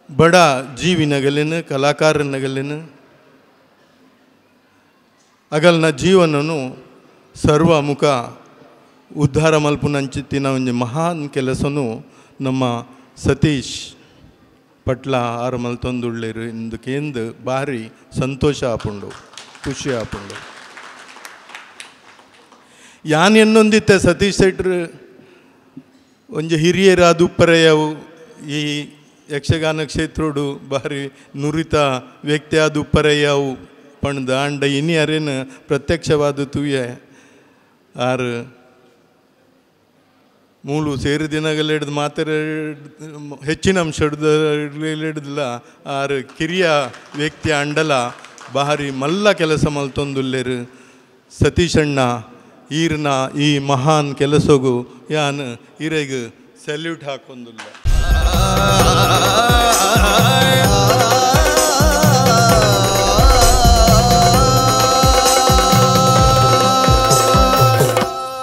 ಬಡ ಜೀವಿನಗಲಿನ ಕಲಾಕಾರನಗಲಿನ ಅಗಲ್ನ ಜೀವನನು ಸರ್ವಮುಖ ಉದ್ಧಾರ ಮಲ್ಪುನಂಚಿತ್ತಿನ ಒಂಜಿ ಮಹಾನ್ ಕೆಲಸನು ನಮ್ಮ ಸತೀಶ್ ಪಟ್ಲ ಆರು ಮಲ್ತೊಂದುಳ್ಳೇರು ಇಂದು ಕೇಂದು ಭಾರಿ ಸಂತೋಷ ಆಪುಂಡು, ಖುಷಿ ಆಪುಂಡು. ಯಾನ್ ಎನ್ನೊಂದಿತ್ತೆ ಸತೀಶ್ ಶೆಟ್ರು ಒಂಜಿ ಹಿರಿಯರಾದ ಉಪ್ಪರೆಯವು ಈ ಯಕ್ಷಗಾನ ಕ್ಷೇತ್ರೋಡು ಭಾರಿ ನುರಿತ ವ್ಯಕ್ತಿಯಾದ ಉಪ್ಪರೆಯವು ಪಂಡ್ದ ಅಂಡ ಇನಿ ಅರೇನು ಪ್ರತ್ಯಕ್ಷವಾದ ತೂಯೆ ಆರು ಮೂಲು ಸೇರು ದಿನಗಳಿಡ್ದು ಮಾತ್ರ ಹೆಚ್ಚಿನ ಅಂಶ ಹಿಡ್ದಿಲ್ಲ ಆರು ಕಿರಿಯ ವ್ಯಕ್ತಿ ಅಂಡಲ ಭಾರಿ ಮಲ್ಲ ಕೆಲಸ ಮಲ್ತೊಂದುಲ್ಲೇರು ಸತೀಶಣ್ಣ. ಈರ್ನ ಈ ಮಹಾನ್ ಕೆಲಸಗೂ ಯಾನ್ ಈರೆಗ್ ಸೆಲ್ಯೂಟ್ ಹಾಕೊಂದುಲ್ಲ.